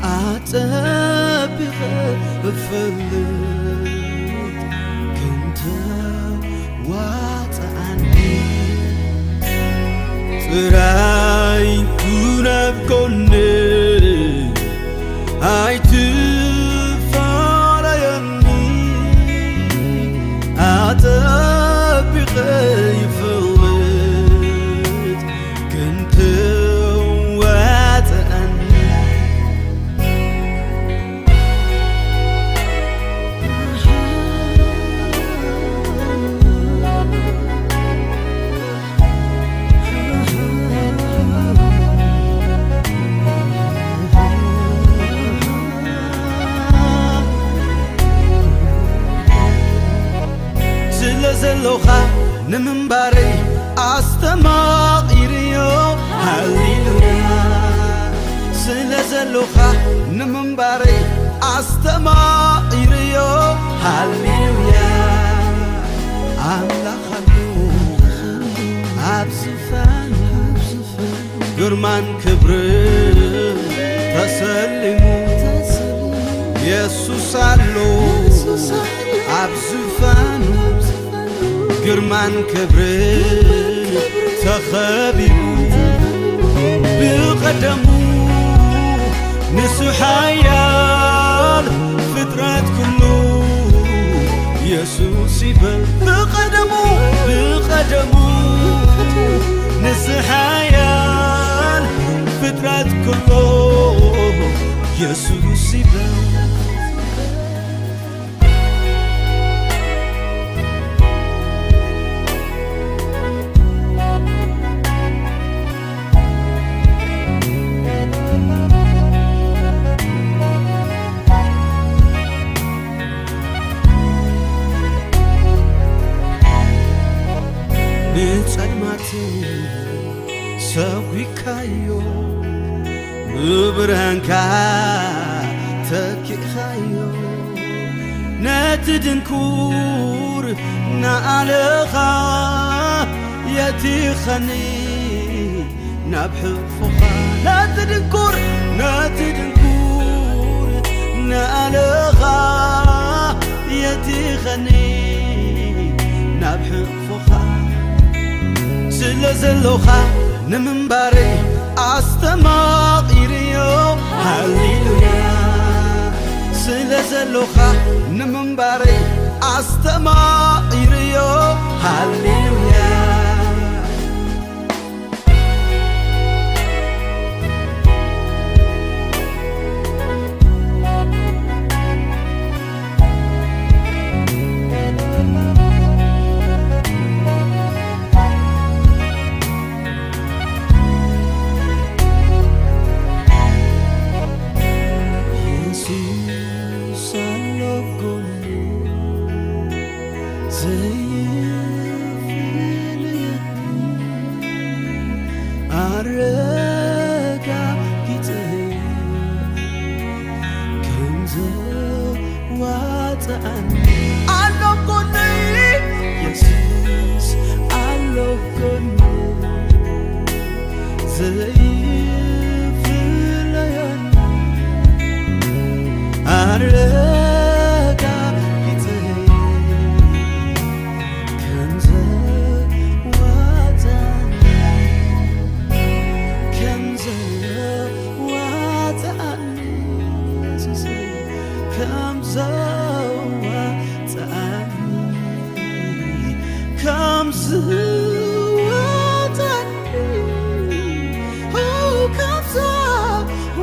ኣጸቢቐ እፈልጥ፣ ክንተ ዋጽኣኒ። ጥራይ ኩን ኣብ ጎነይ፣ ኣይትፋለየኒ። ኣጸቢቐ ይፈልጥ፣ ክንተ ዋጽኣኒ። ስለ ዘሎኻ ንምንባረይ ኣስተማቒርዮ። ሃሌሉያ። ስለ ዘሎኻ ንምንባረይ ኣስተማቒርዮ። ሃሌሉያ። ኣምላኽ ኣሎ ኣብ ዝፋን፣ ግርማን ክብርን ተሰሊሙ። የሱስ ኣሎ ኣብ ዝፋኑ፣ ግርማን ክብርን ተኸቢቡ። ብቐደሙ ንሱ ሓያል፣ ፍጥረት ኩሉ የሱስ ይበል። ብቐደሙ፣ ብቐደሙ ንሱ ሓያል፣ ፍጥረት ኩሉ የሱስ ይበል። ንጸልማት ሰጒግካዮ፣ ብብርሃንካ ተኪእካዮ። ነቲ ድንኩር ንኣለኻ የቲኸኒ ናብ ሕቕፎኻ። ነቲ ድንኩር፣ ነቲ ድንኩር ንኣለኻ የቲኸኒ ናብ ሕቕፎኻ። ስለ ዘሎኻ ንምንባረይ ኣስተማቒርዮ። ሃሌሉያ። ስለ ዘሎኻ ንምንባረይ ኣስተማቒርዮ። ሃሌሉያ። የሱስ ኣሎ ጎነይ፣ ዘይፍለየኒ፣ ኣረጋጊጸዮ ከም ዘዋጽኣኒ። ኣሎ ጎነይ፣ የሱስ ኣሎ ጎነይ፣ ዘይፍለየኒ፣ ኣረጋጊጸዮ ከም ዘዋጽኣኒ፣ ከም ዘዋጽኣኒ፣ የሱሰይ ከም ዘዋጽኣኒ፣ ከም ዘዋጽኣኒ፣ ኦ፣ ከም ዘዋጽኣኒ።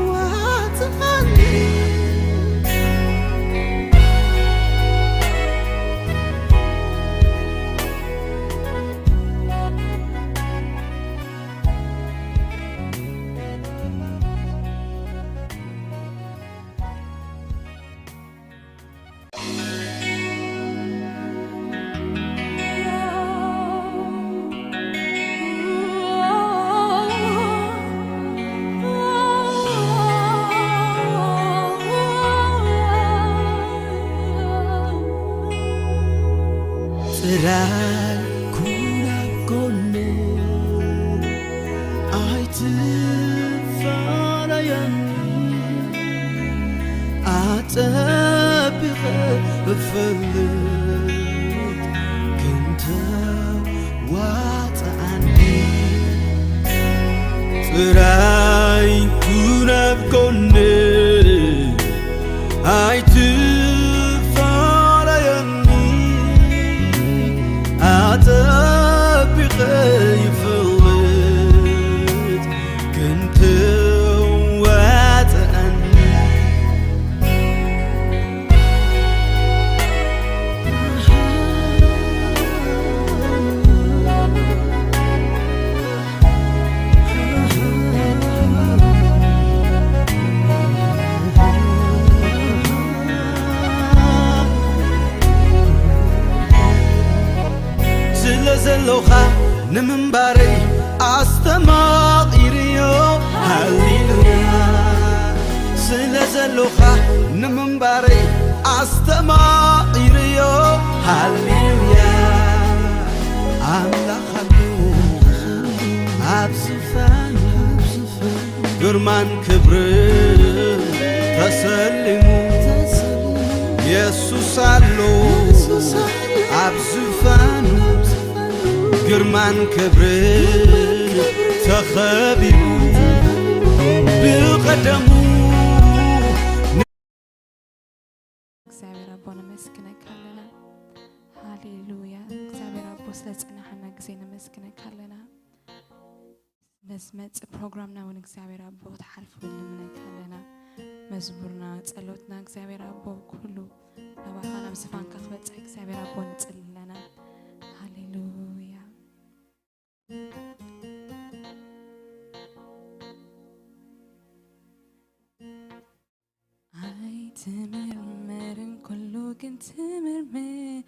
ጥራይ ኩን ኣብ ጎነይ፣ ኣይትፋለየኒ። ኣረየኒ ኣጸቢቐ እፈልጥ ክንተ ዋጽኣኒ ጥራይ ኩን ኣብ ጎነይ ኣይትፋረየኒ ኣጸቢቐ ይፈልጥ ክንትዋጽኣኒ ስለ ዘሎኻ ንምንባረይ ኣስተማቒርዮ ሃሌሉያ ስለ ዘሎኻ ንምንባረይ ኣስተማቒርዮ ሃሌሉያ ኣምላኽ ኣሎ ኣብ ዝፋን ግርማን ክብርን ተሰሊሙ የሱስ ኣሎ ኣብ ዝፋኑ ግርማን ክብርን ተኸቢቡ ብቐደሙ እግዚኣብሔር ኣቦ ነመስግነካ ኣለና። ሃሌሉያ። እግዚኣብሔር ኣቦ ስለ ዝጸናሓና ግዜ ነመስግነካ ኣለና። ነዚ መጽእ ፕሮግራምና እውን እግዚኣብሔር ኣቦ ክትሓልፉ ንልምነካ ኣለና። መዝሙርና፣ ጸሎትና እግዚኣብሔር ኣቦ ኩሉ ናባኻ ናብ ዝፋንካ ክበጽሕ እግዚኣብሔር ኣቦ ንጽሊ ኣለና። ሃሌሉያ። ኣይትምርመርን ኩሉ ግን ትምርምር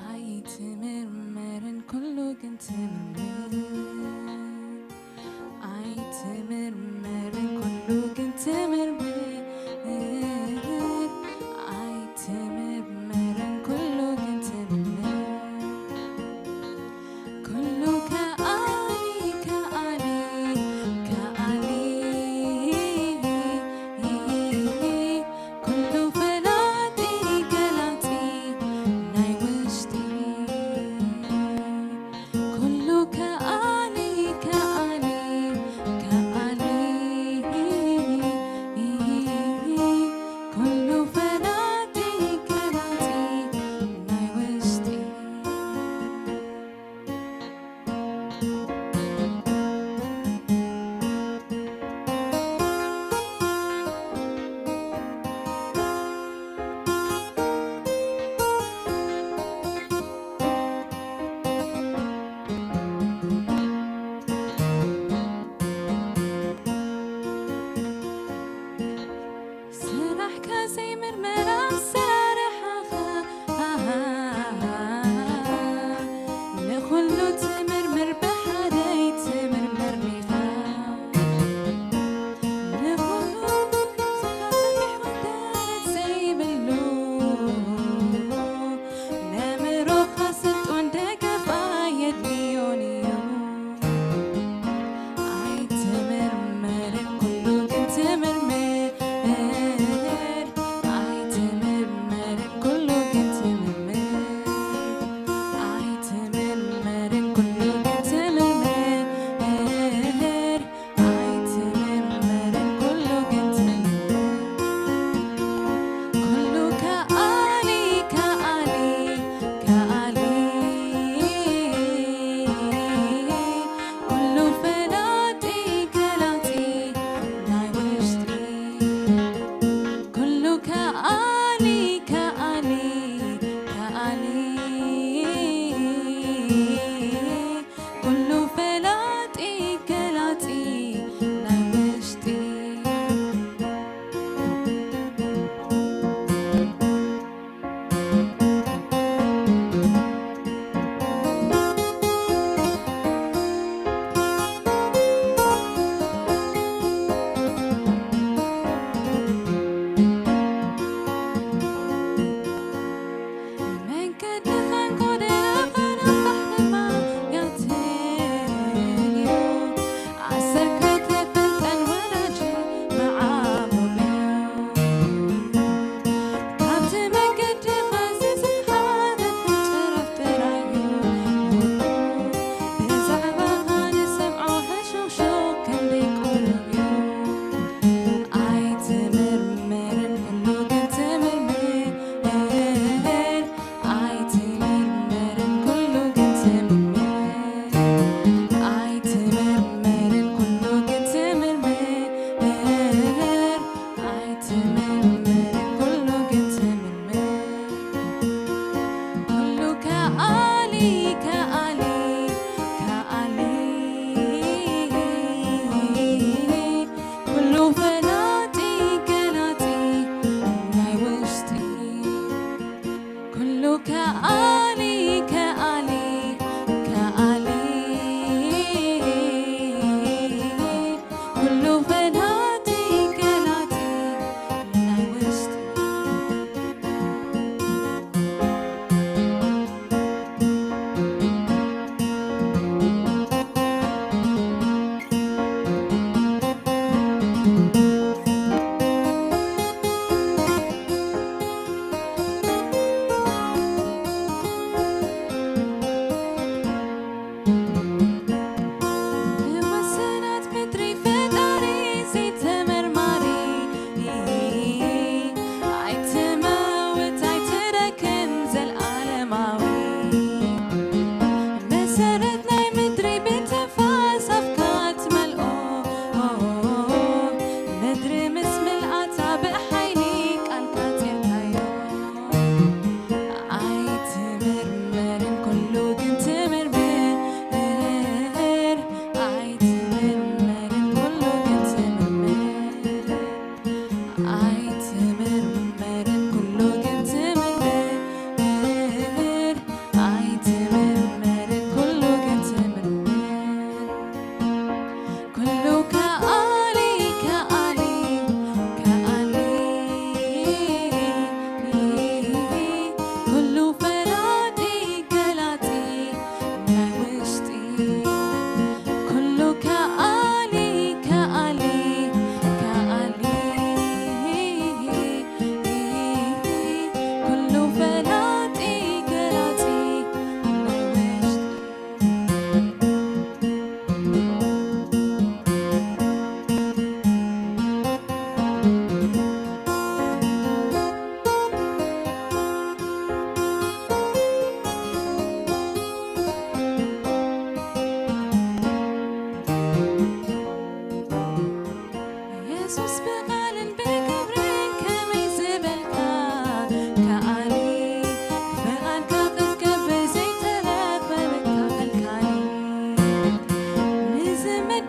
ኣይትምርመርን ኩሉ ግን ትምርምር ኣይትምርመርን ኩሉ ግን ትምርምር ኣይትምርመርን ኩሉ ግን ትምርምር ኩሉ ከኣሊ ከኣሊ ከኣሊ ኩሉ ፈላጢ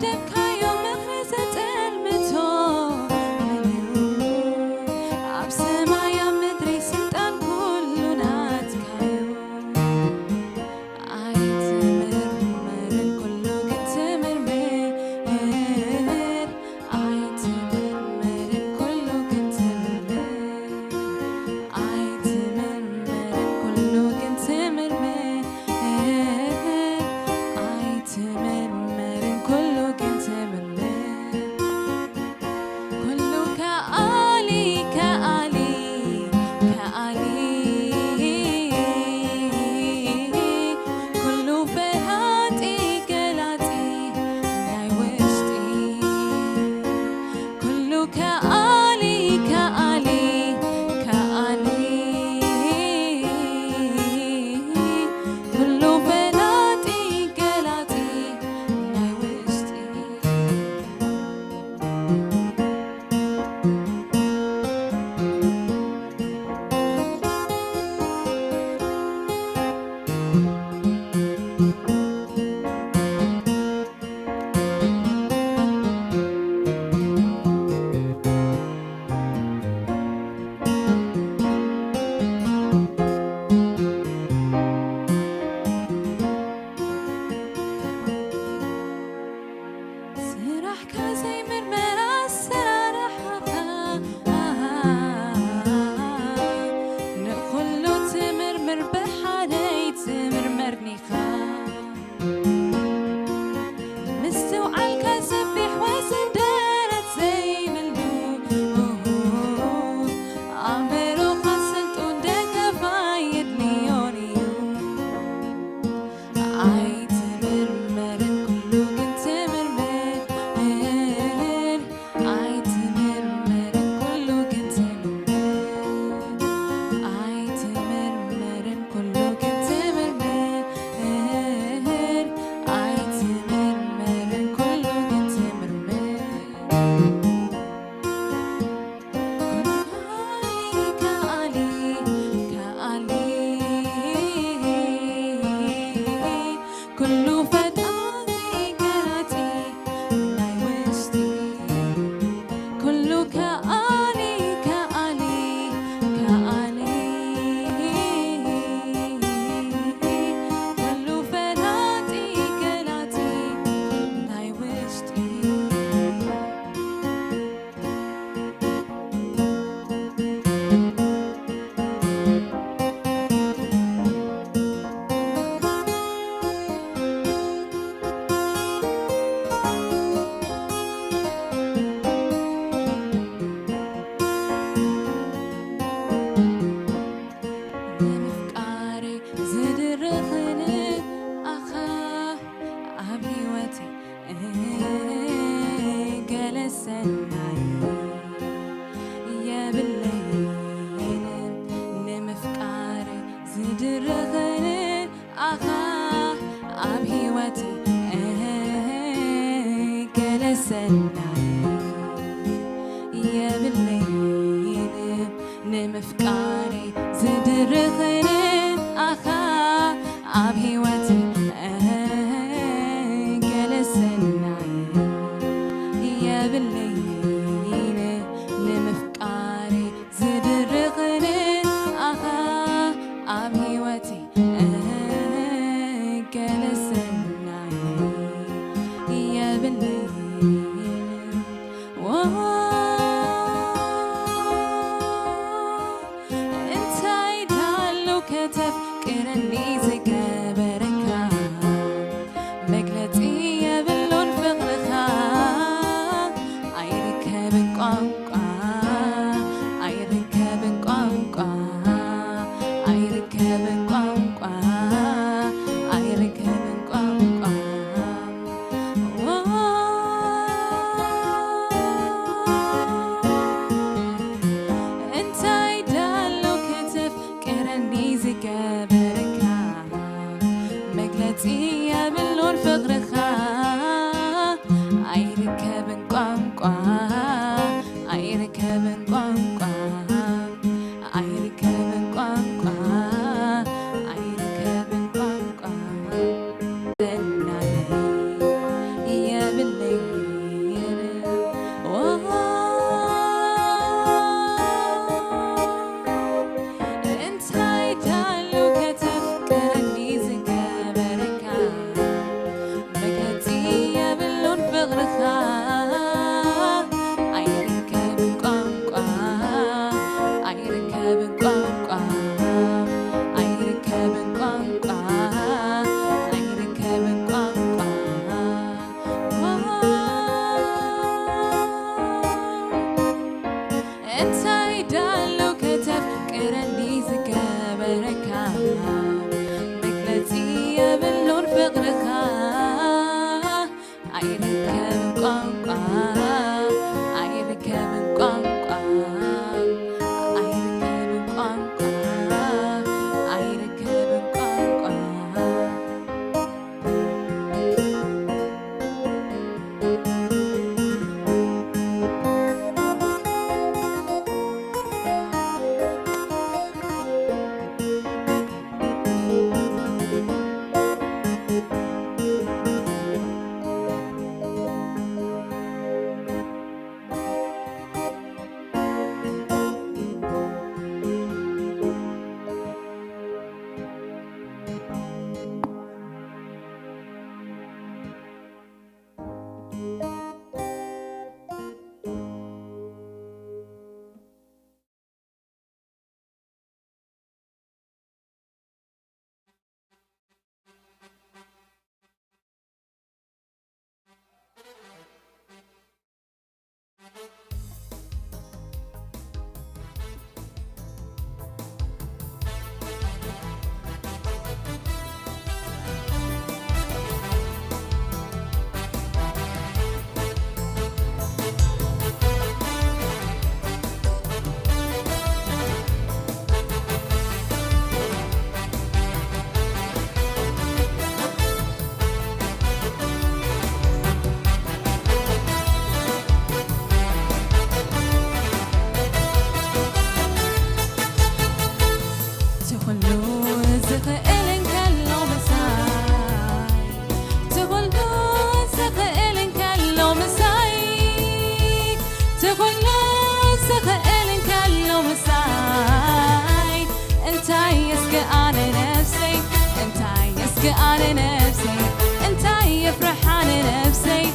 ደምካዮ ምኽሪ ዘጠልምቶ መን እዩ? ኣብ ሰማይ ኣብ ምድሪ ስልጣን ኩሉ ናትካዩ። ኣይትምርመርን ኩሉ ግን ትምርምር። ኣይትምርመርን ኩሉ ግን ትምርምር። ኣይትምርመርን ኩሉ ግን ትምርምር። ኣይትምርመርን ኩሉ ግን ትምርምር። ኩሉ ከኣሊ፣ ከኣሊ፣ ከኣሊ። ኩሉ ፈላጢ፣ ገላጺ ናይ ውሽጢ። ኩሉ ከኣሊ፣ ከኣሊ፣ ከኣሊ። ኩሉ ፈላጢ፣ ገላጺ ናይ ውሽጢ። ስራሕካ ዘይምርመር ኣሰራርሓኻ፣ ንኹሉ ትምርምር ብሓደ ኣይትምርመርኒኻ። ምስትውዓልካ ሰፊሕ ወሰን ደረት ዘይብሉ፣ ኣእምሮኻ ስልጡን ደገፍ ኣየድልዮን እዩ። ኣይትምርመርን ኩሉ ግን ትምርምር። ኣይትምርመርን ኩሉ ግን ትምርምር። ኣይትምርመርን ኩሉ ግን ትምርምር። ኣይትምርመርን ኩሉ ግን ትምርምር። ከኣሊ፣ ከኣሊ፣ ኩሉ ፈጣሪ ገላጺ ናይ ውሽጢ። ኩሉ ከኣሊ፣ ከኣሊ፣ ከኣሊ። ኩሉ ፈላጢ ገላጺ ናይ ውሽጢ። ንምፍቃረይ ዝድርኽኒ ኣኻ ኣብ ህይወተይ ገለ ሰናይ የብለይን። ንምፍቃር ዝድርኽኒ ኣኻ ኣብ ህይወተይ ገለ ሰናይ የብለይን። ንምፍቃረይ ዝድርኽኒ ኣኻ ኣብ ህይወተይ ገለ ሰናይ የብለይን። ንምፍቃረይ ዝድርኽኒ ኣኻ ኣብ ህይወተይ ገለ ሰናይ የብለይን። ዎ፣ እንታይ ዳሎ ከተፍቅረኒ ዝገበረካ መግለጺ የብሉን ኣይርከብን ቋንቋ፣ ኣይርከብን ቋንቋ፣ ኣይርከብን ቋንቋ፣ ኣይርከብን ቋንቋ። ትኹሉ ዝኽእል እንከሎ ምሳይ፣ ትኹሉ ዝኽእል እንከሎ ምሳይ፣ ትኹሉ ዝኽእል እንከሎ ምሳይ፣ እንታይ እስከ ኣነ ነፍሰይ፣ እንታይ እስከ ኣነ ነፍሰይ፣ እንታይ የፍርሓኒ ነፍሰይ፣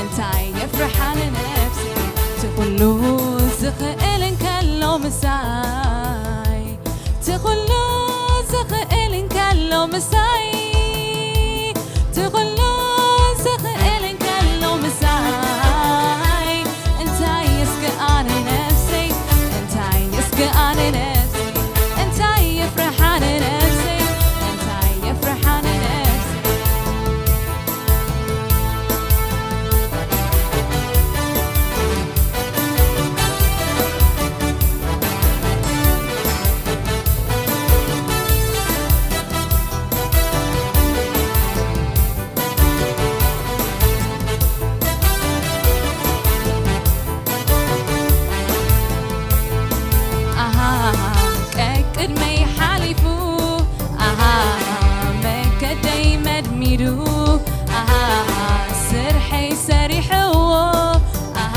እንታይ የፍርሓኒ ነፍሰይ፣ ትኹሉ ዝኽእል እንከሎ ምሳይ፣ ትኹሉ ዝኽእል እንከሎ ምሳይ፣ ትኹሉ ዝኽእል እንከሎ ምሳይ፣ እንታይ እስከ ኣነ ነፍሰይ፣ እንታይ እስከ ኣነ ነፍሰይ፣ እንታይ የፍርሓኒ ነፍሰይ፣ እንታይ የፍርሓኒ ነፍሰይ። ኣሃ፣ ቀቅድመይ ሓሊፉ፣ ኣሃ፣ መገደይ መድሚዱ፣ ኣሃ፣ ስርሐይ ሰሪሕዎ፣ ኣሃ፣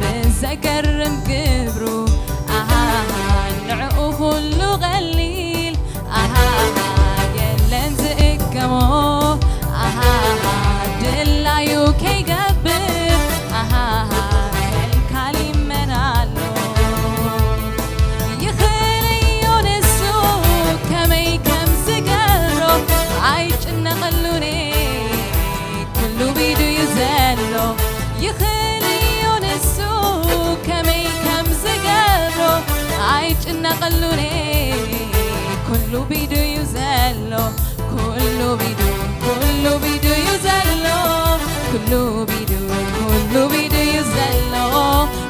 ብዘገርም ግብሩ፣ ኣሃ፣ ንዕኡ ኩሉ ቀሊል፣ ኣሃ፣ የለን ዝእከሞ፣ ኣሃ፣ ድላዩ ከይገብር፣ ኣሃ፣ ከልካሊ መን ኣሎ? ይኽእል እዩ ንሱ ከመይ ከም ዝገብሮ፣ ኣይጭነቐሉን ኩሉ ቢዱ እዩ ዘሎ። ይኽእል እዩ ንሱ ከመይ ከም ዝገብሮ፣ ኣይጭነቐሉን ኩሉ ቢዱ እዩ ዘሎ። ኩሉ ቢዱ፣ ኩሉ ቢዱ እዩ ዘሎ። ኩሉ ቢዱ፣ ኩሉ ቢዱ እዩ ዘሎ።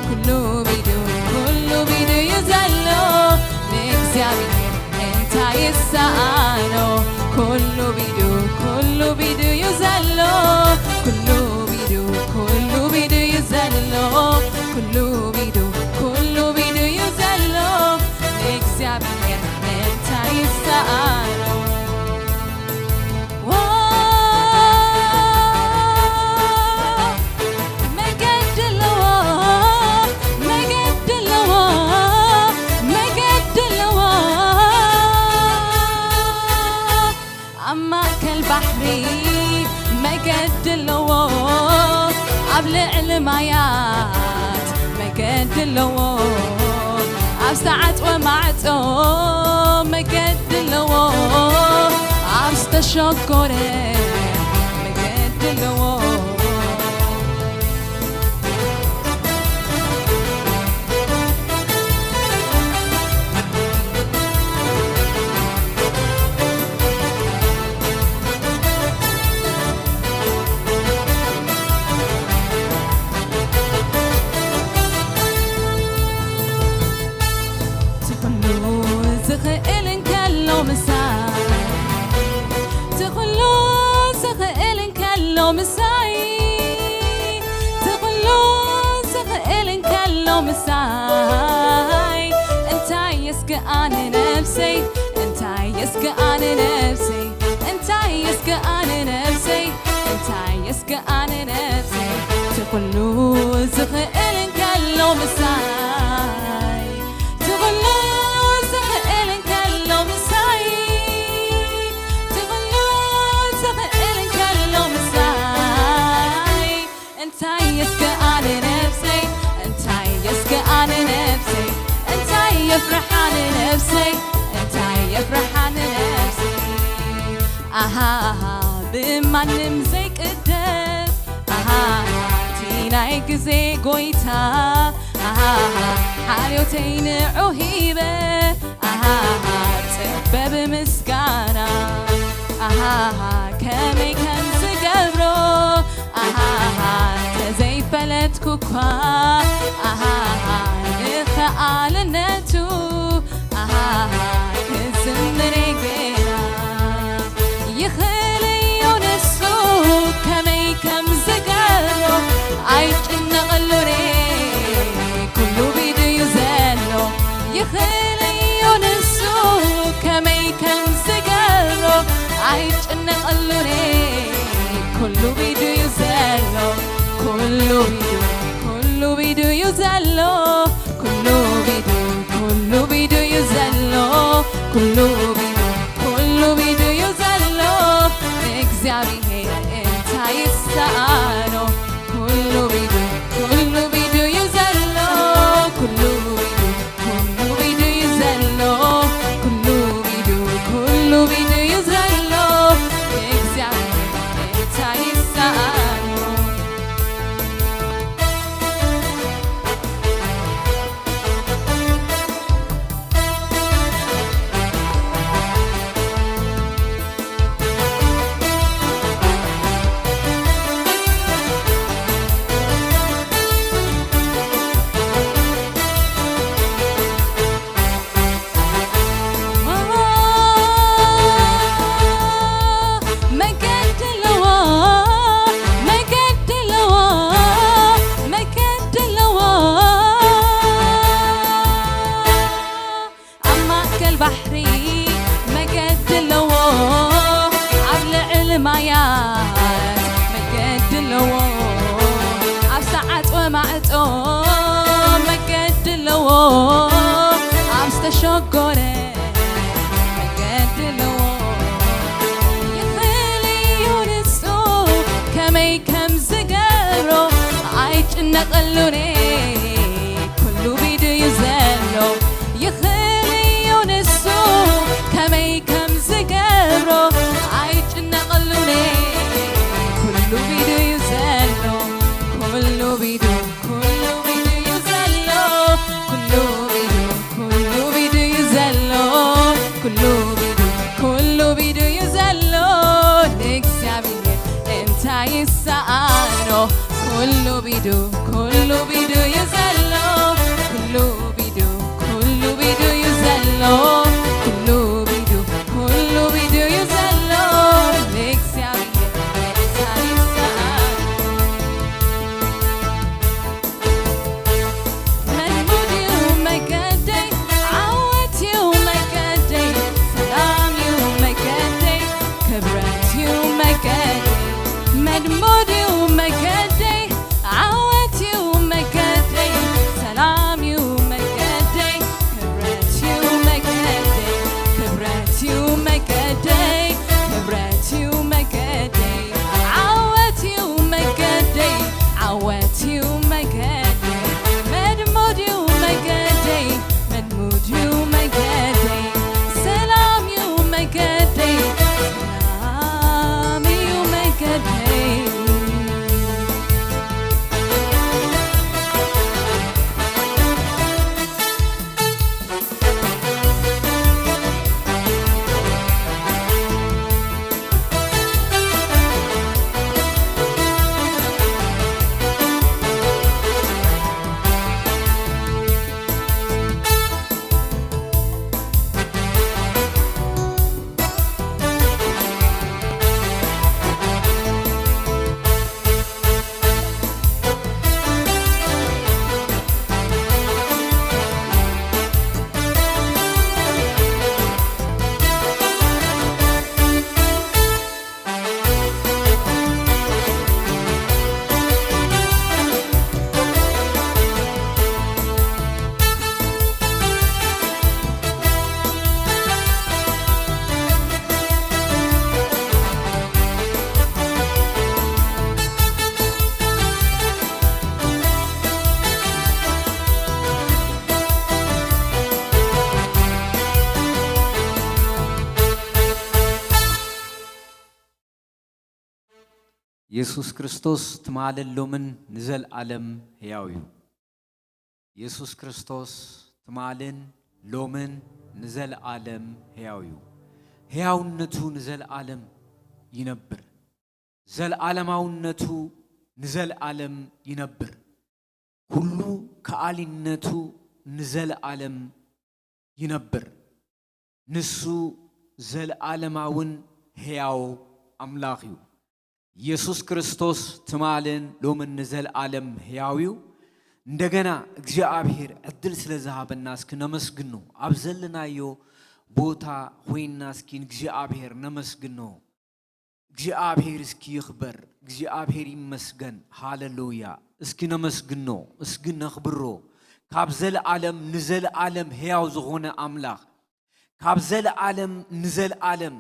ኩሉ ቢዱ፣ ኩሉ ቢዱ እዩ ዘሎ። ንእግዚኣብሔር እንታይ ይሰኣኖ? ኩሉ ቢዱ፣ ኩሉ ቢዱ እዩ ዘሎ። ኩሉ ቢዱ፣ ኩሉ ቢዱ እዩ ዘሎ። ኩሉ ቢዱ፣ ኩሉ ቢዱ እዩ ዘሎ። ንእግዚኣብሔር እንታይ ይሰኣኖ? ዎ፣ መገዲ ኣለዎ፣ መገዲ ኣለዎ፣ መገዲ ኣለዎ። ኣብ ማእከል ባሕሪ መገዲ ኣለዎ፣ ኣብ ልዕሊ ማያት መገዲ ኣለዎ፣ ኣብ ዝተዓጽወ ማዕጾ መገዲ ኣለዎ፣ ኣብ ዝተሸጎረ መገዲ ኣለዎ። ኣይ፣ ትቕሉ ዝኽእል እንከሎ ምሳይ፣ እንታይ እስከ ኣነ ነብሰይ፣ እንታይ እስከ ኣነ ነብሰይ፣ እንታይ እስከ ኣነ ነብሰይ፣ እንታይ እስከ ኣነ ነብሰይ፣ ትቕሉ ዝኽእል እንከሎ ምሳይ፣ ትቕሉ ዝኽእል እንከሎ ምሳይ፣ ትቕሉ ዝኽእል እንከሎ ምሳይ፣ እንታይ እስከ ኣነ ነብሰይ፣ እንታይ እስከ ኣነ ነብሰይ፣ እንታይ የፍርሓኒ ነብሰይ፣ እንታይ የፍርሓኒ ነብሰይ። ኣሃ ብማንም ዘይቅደስ፣ ኣሃ እቲ ናይ ግዜ ጎይታ፣ ኣሃ ሓልዮተይ ንዑ ሂበ፣ ኣሃ ጽበብ ምስጋና፣ ኣሃ ከመይ ከም ዝገብሮ፣ ኣሃ ተዘይፈለጥኩ እኳ፣ ኣሃ ንኸኣልነቱ፣ ኣሃ ክዝምር እየ ጌና። ይኽእል እዩ ንሱ ከመይ ከም ዝገብሮ፣ ኣይጭነቐሉን እየ ኩሉ ቢዱ እዩ ዘሎ። ይኽእል እዩ ንሱ ከመይ ከም ዝገብሮ፣ ኣይጭነቐሉን እየ ኩሉ ቢዱ እዩ ዘሎ። ኩሉ ቢዱ፣ ኩሉ ቢዱ እዩ ዘሎ። ኩሉ ቢዱ፣ ኩሉ ቢዱ እዩ ዘሎ። ኩሉ ቢዱ፣ ኩሉ ቢዱ እዩ ዘሎ። ንእግዚኣብሔር እንታይ ይሰኣኖ? ኩሉ ቢዱ፣ ኩሉ ቢዱ እዩ ዘሎ። ኩሉ ቢዱ፣ ኩሉ ቢዱ እዩ ዘሎ። ኩሉ ቢዱ፣ ኩሉ ቢዱ እዩ ዘሎ። ንእግዚኣብሔር እንታይ ይሰኣኖ? መገዲ ኣለዎ፣ መገዲ ኣለዎ፣ መገዲ ኣለዎ። ኣብ ማእከል ባሕሪ መገዲ ኣለዎ፣ ኣብ ልዕሊ ማያት መገዲ ኣለዎ፣ ኣብ ዝተዓጽወ ማዕጾ መገዲ ኣለዎ፣ ኣብ ዝተሸጎረ መገዲ ኣለዎ። ይኽእል እዩ ንሱ ከመይ ከም ዝገብሮ፣ ኣይጭነቐሉን ኩሉ ቢዱ እዩ ዘሎ። ይኽእል እዩ ንሱ ከመይ ከም ዝገብሮ፣ ኣይጭነቐሉን ኩሉ ቢዱ እዩ ዘሎ። ኩሉ ቢዱ፣ ኩሉ ቢዱ እዩ ዘሎ። ኩሉ ቢዱ፣ ኩሉ ቢዱ እዩ ዘሎ። ኩሉ ቢዱ፣ ኩሉ ቢዱ እዩ ዘሎ። ንእግዚኣብሔር እንታይ ይሰኣኖ? ኩሉ ቢዱ፣ ኩሉ ቢዱ እዩ ዘሎ። ኩሉ ቢዱ፣ ኩሉ ቢዱ እዩ ዘሎ። ኩሉ ቢዱ፣ ኩሉ ቢዱ እዩ ዘሎ። ንእግዚኣብሔር እንታይ ይሰኣኖ? መድሙድ እዩ መገደይ፣ ዓወት እዩ መገደይ፣ ሰላም እዩ መገደይ፣ ክብረት እዩ መገደይ። መድሙድ እዩ መገደይ፣ ዓወት የሱስ ክርስቶስ ትማልን ሎምን ንዘለኣለም ሕያው እዩ። የሱስ ክርስቶስ ትማልን ሎምን ንዘለኣለም ሕያው እዩ። ሕያውነቱ ንዘለኣለም ይነብር። ዘለኣለማውነቱ ንዘለኣለም ይነብር። ኩሉ ከኣሊነቱ ንዘለኣለም ይነብር። ንሱ ዘለኣለማውን ሕያው ኣምላኽ እዩ። የሱስ ክርስቶስ ትማልን ሎምን ንዘለኣለም ሕያው እዩ። እንደገና እግዚኣብሔር ዕድል ስለ ዝሃበና እስኪ ነመስግኖ። ኣብ ዘለናዮ ቦታ ኮይንና እስኪ ንእግዚኣብሔር ነመስግኖ። እግዚኣብሔር እስኪ ይኽበር፣ እግዚኣብሔር ይመስገን። ሃሌሉያ። እስኪ ነመስግኖ፣ እስኪ ነኽብሮ። ካብ ዘለኣለም ንዘለኣለም ሕያው ዝኾነ ኣምላኽ፣ ካብ ዘለኣለም ንዘለኣለም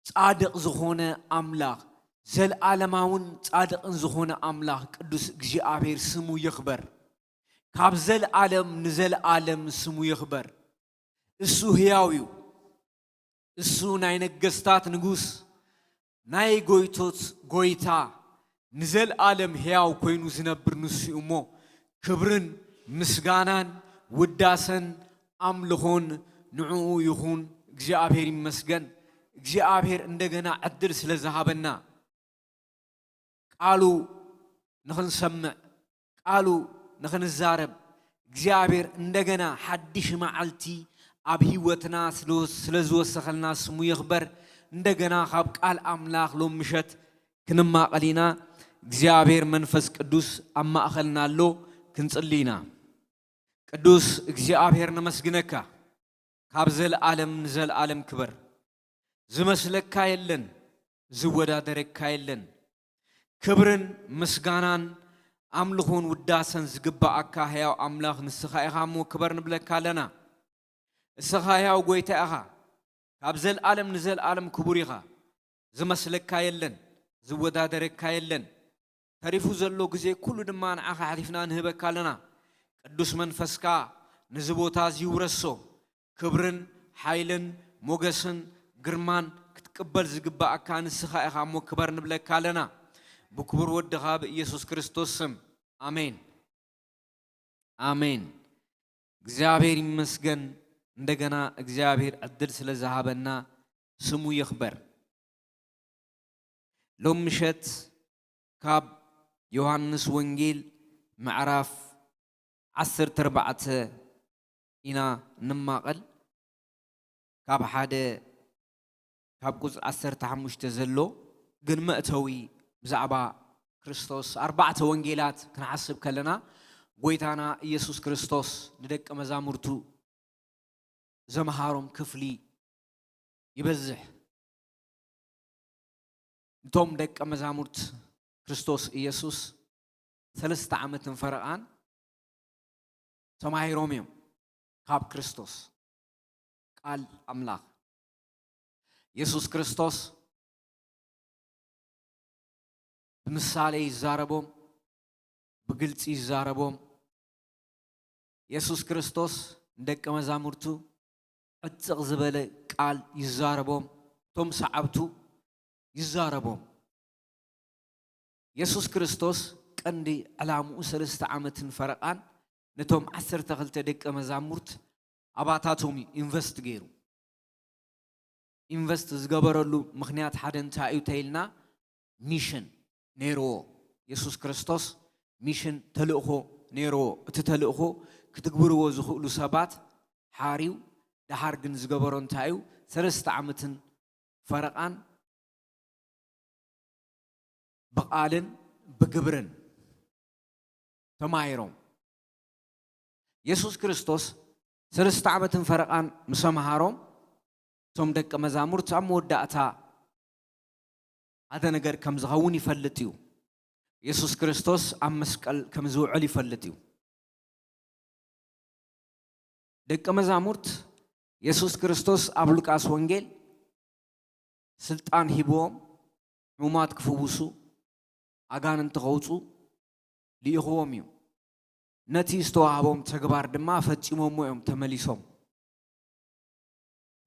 ጻድቕ ዝኾነ ኣምላኽ፣ ዘለኣለማውን ጻድቕን ዝኾነ ኣምላኽ ቅዱስ እግዚኣብሔር ስሙ ይኽበር። ካብ ዘለኣለም ንዘለኣለም ስሙ ይኽበር። እሱ ሕያው እዩ። እሱ ናይ ነገስታት ንጉስ፣ ናይ ጎይቶት ጎይታ፣ ንዘለኣለም ሕያው ኮይኑ ዝነብር ንሱ እዩ እሞ፣ ክብርን ምስጋናን ውዳሰን ኣምልኾን ንዕኡ ይኹን። እግዚኣብሔር ይመስገን። እግዚኣብሔር እንደገና ዕድል ስለ ዝሃበና፣ ቃሉ ንኽንሰምዕ፣ ቃሉ ንኽንዛረብ፣ እግዚኣብሔር እንደገና ሓድሽ መዓልቲ ኣብ ህይወትና ስለ፣ ስለ ዝወሰኸልና ስሙ ይኽበር። እንደገና ካብ ቃል ኣምላኽ ሎም ምሸት ክንማቐል ኢና። እግዚኣብሔር መንፈስ ቅዱስ ኣብ ማእኸልና ኣሎ። ክንጽሊ ኢና። ቅዱስ እግዚኣብሔር ነመስግነካ። ካብ ዘለኣለም ንዘለኣለም ክበር። ዝመስለካ የለን፣ ዝወዳደረካ የለን። ክብርን ምስጋናን ኣምልኾን ውዳሰን ዝግባኣካ ሕያው ኣምላኽ ንስኻ ኢኻ እሞ ክበር ንብለካ ኣለና። እስኻ ሕያው ጎይታ ኢኻ። ካብ ዘለኣለም ንዘለኣለም ክቡር ኢኻ። ዝመስለካ የለን፣ ዝወዳደረካ የለን። ተሪፉ ዘሎ ግዜ ኩሉ ድማ ንዓኻ ኣሕሊፍና ንህበካ ኣለና። ቅዱስ መንፈስካ ነዚ ቦታ እዚ ይውረሶ። ክብርን ሓይልን ሞገስን ግርማን ክትቅበል ዝግባኣካ ንስኻ ኢኻ እሞ ክበር ንብለካ ኣለና። ብክቡር ወድኻ ብኢየሱስ ክርስቶስ ስም። ኣሜን። ኣሜን። እግዚኣብሔር ይመስገን። እንደገና እግዚኣብሔር ዕድል ስለ ዝሃበና ስሙ ይኽበር። ሎም ምሸት ካብ ዮሃንስ ወንጌል ምዕራፍ ዓሰርተ ኣርባዕተ ኢና ንማቐል። ካብ ሓደ፣ ካብ ቁጽሪ ዓሰርተ ሓሙሽተ ዘሎ ግን መእተዊ ብዛዕባ ክርስቶስ ኣርባዕተ ወንጌላት ክንሓስብ ከለና፣ ጎይታና ኢየሱስ ክርስቶስ ንደቀ መዛሙርቱ ዘምሃሮም ክፍሊ ይበዝሕ። እቶም ደቀ መዛሙርት ክርስቶስ ኢየሱስ ሰለስተ ዓመትን ፈረቓን ተማሂሮም እዮም ካብ ክርስቶስ ቃል ኣምላኽ። የሱስ ክርስቶስ ብምሳሌ ይዛረቦም፣ ብግልጺ ይዛረቦም። የሱስ ክርስቶስ ንደቀ መዛሙርቱ ዕጽቕ ዝበለ ቃል ይዛረቦም፣ እቶም ሰዓብቱ ይዛረቦም። የሱስ ክርስቶስ ቀንዲ ዕላምኡ ሰለስተ ዓመትን ፈረቓን ነቶም ዓሰርተ ክልተ ደቀ መዛሙርት ኣባታቶም እዩ ኢንቨስት ገይሩ። ኢንቨስት ዝገበረሉ ምኽንያት ሓደ እንታይ እዩ ተኢልና፣ ሚሽን ነይርዎ። የሱስ ክርስቶስ ሚሽን፣ ተልእኾ ነይርዎ። እቲ ተልእኾ ክትግብርዎ ዝኽእሉ ሰባት ሓርዩ፣ ደሓር ግን ዝገበሮ እንታይ እዩ? ሰለስተ ዓመትን ፈረቓን ብቓልን ብግብርን ተማሂሮም። የሱስ ክርስቶስ ሰለስተ ዓመትን ፈረቓን ምስ ኣምሃሮም፣ እቶም ደቀ መዛሙርት ኣብ መወዳእታ ሓደ ነገር ከም ዝኸውን ይፈልጥ እዩ። የሱስ ክርስቶስ ኣብ መስቀል ከም ዝውዕል ይፈልጥ እዩ። ደቀ መዛሙርት የሱስ ክርስቶስ ኣብ ሉቃስ ወንጌል ስልጣን ሂብዎም፣ ሕሙማት ክፍውሱ፣ ኣጋንንቲ ከውፁ ልኢኽዎም እዩ። ነቲ ዝተዋህቦም ተግባር ድማ ፈጺሞሞ እዮም ተመሊሶም።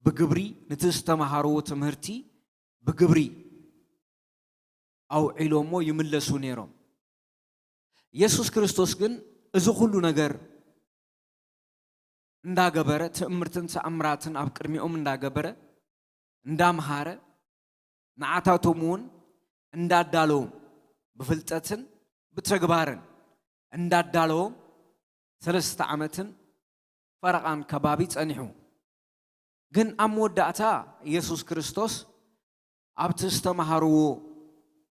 ብግብሪ ነቲ ዝተማሃርዎ ትምህርቲ ብግብሪ ኣውዒሎሞ ይምለሱ ነይሮም። ኢየሱስ ክርስቶስ ግን እዚ ኩሉ ነገር እንዳገበረ፣ ትእምርትን ተኣምራትን ኣብ ቅድሚኦም እንዳገበረ፣ እንዳምሃረ፣ ንዓታቶም እውን እንዳዳለዎም፣ ብፍልጠትን ብተግባርን እንዳዳለዎም ሰለስተ ዓመትን ፈረቓን ከባቢ ጸኒሑ። ግን ኣብ መወዳእታ ኢየሱስ ክርስቶስ ኣብቲ ዝተማሃርዎ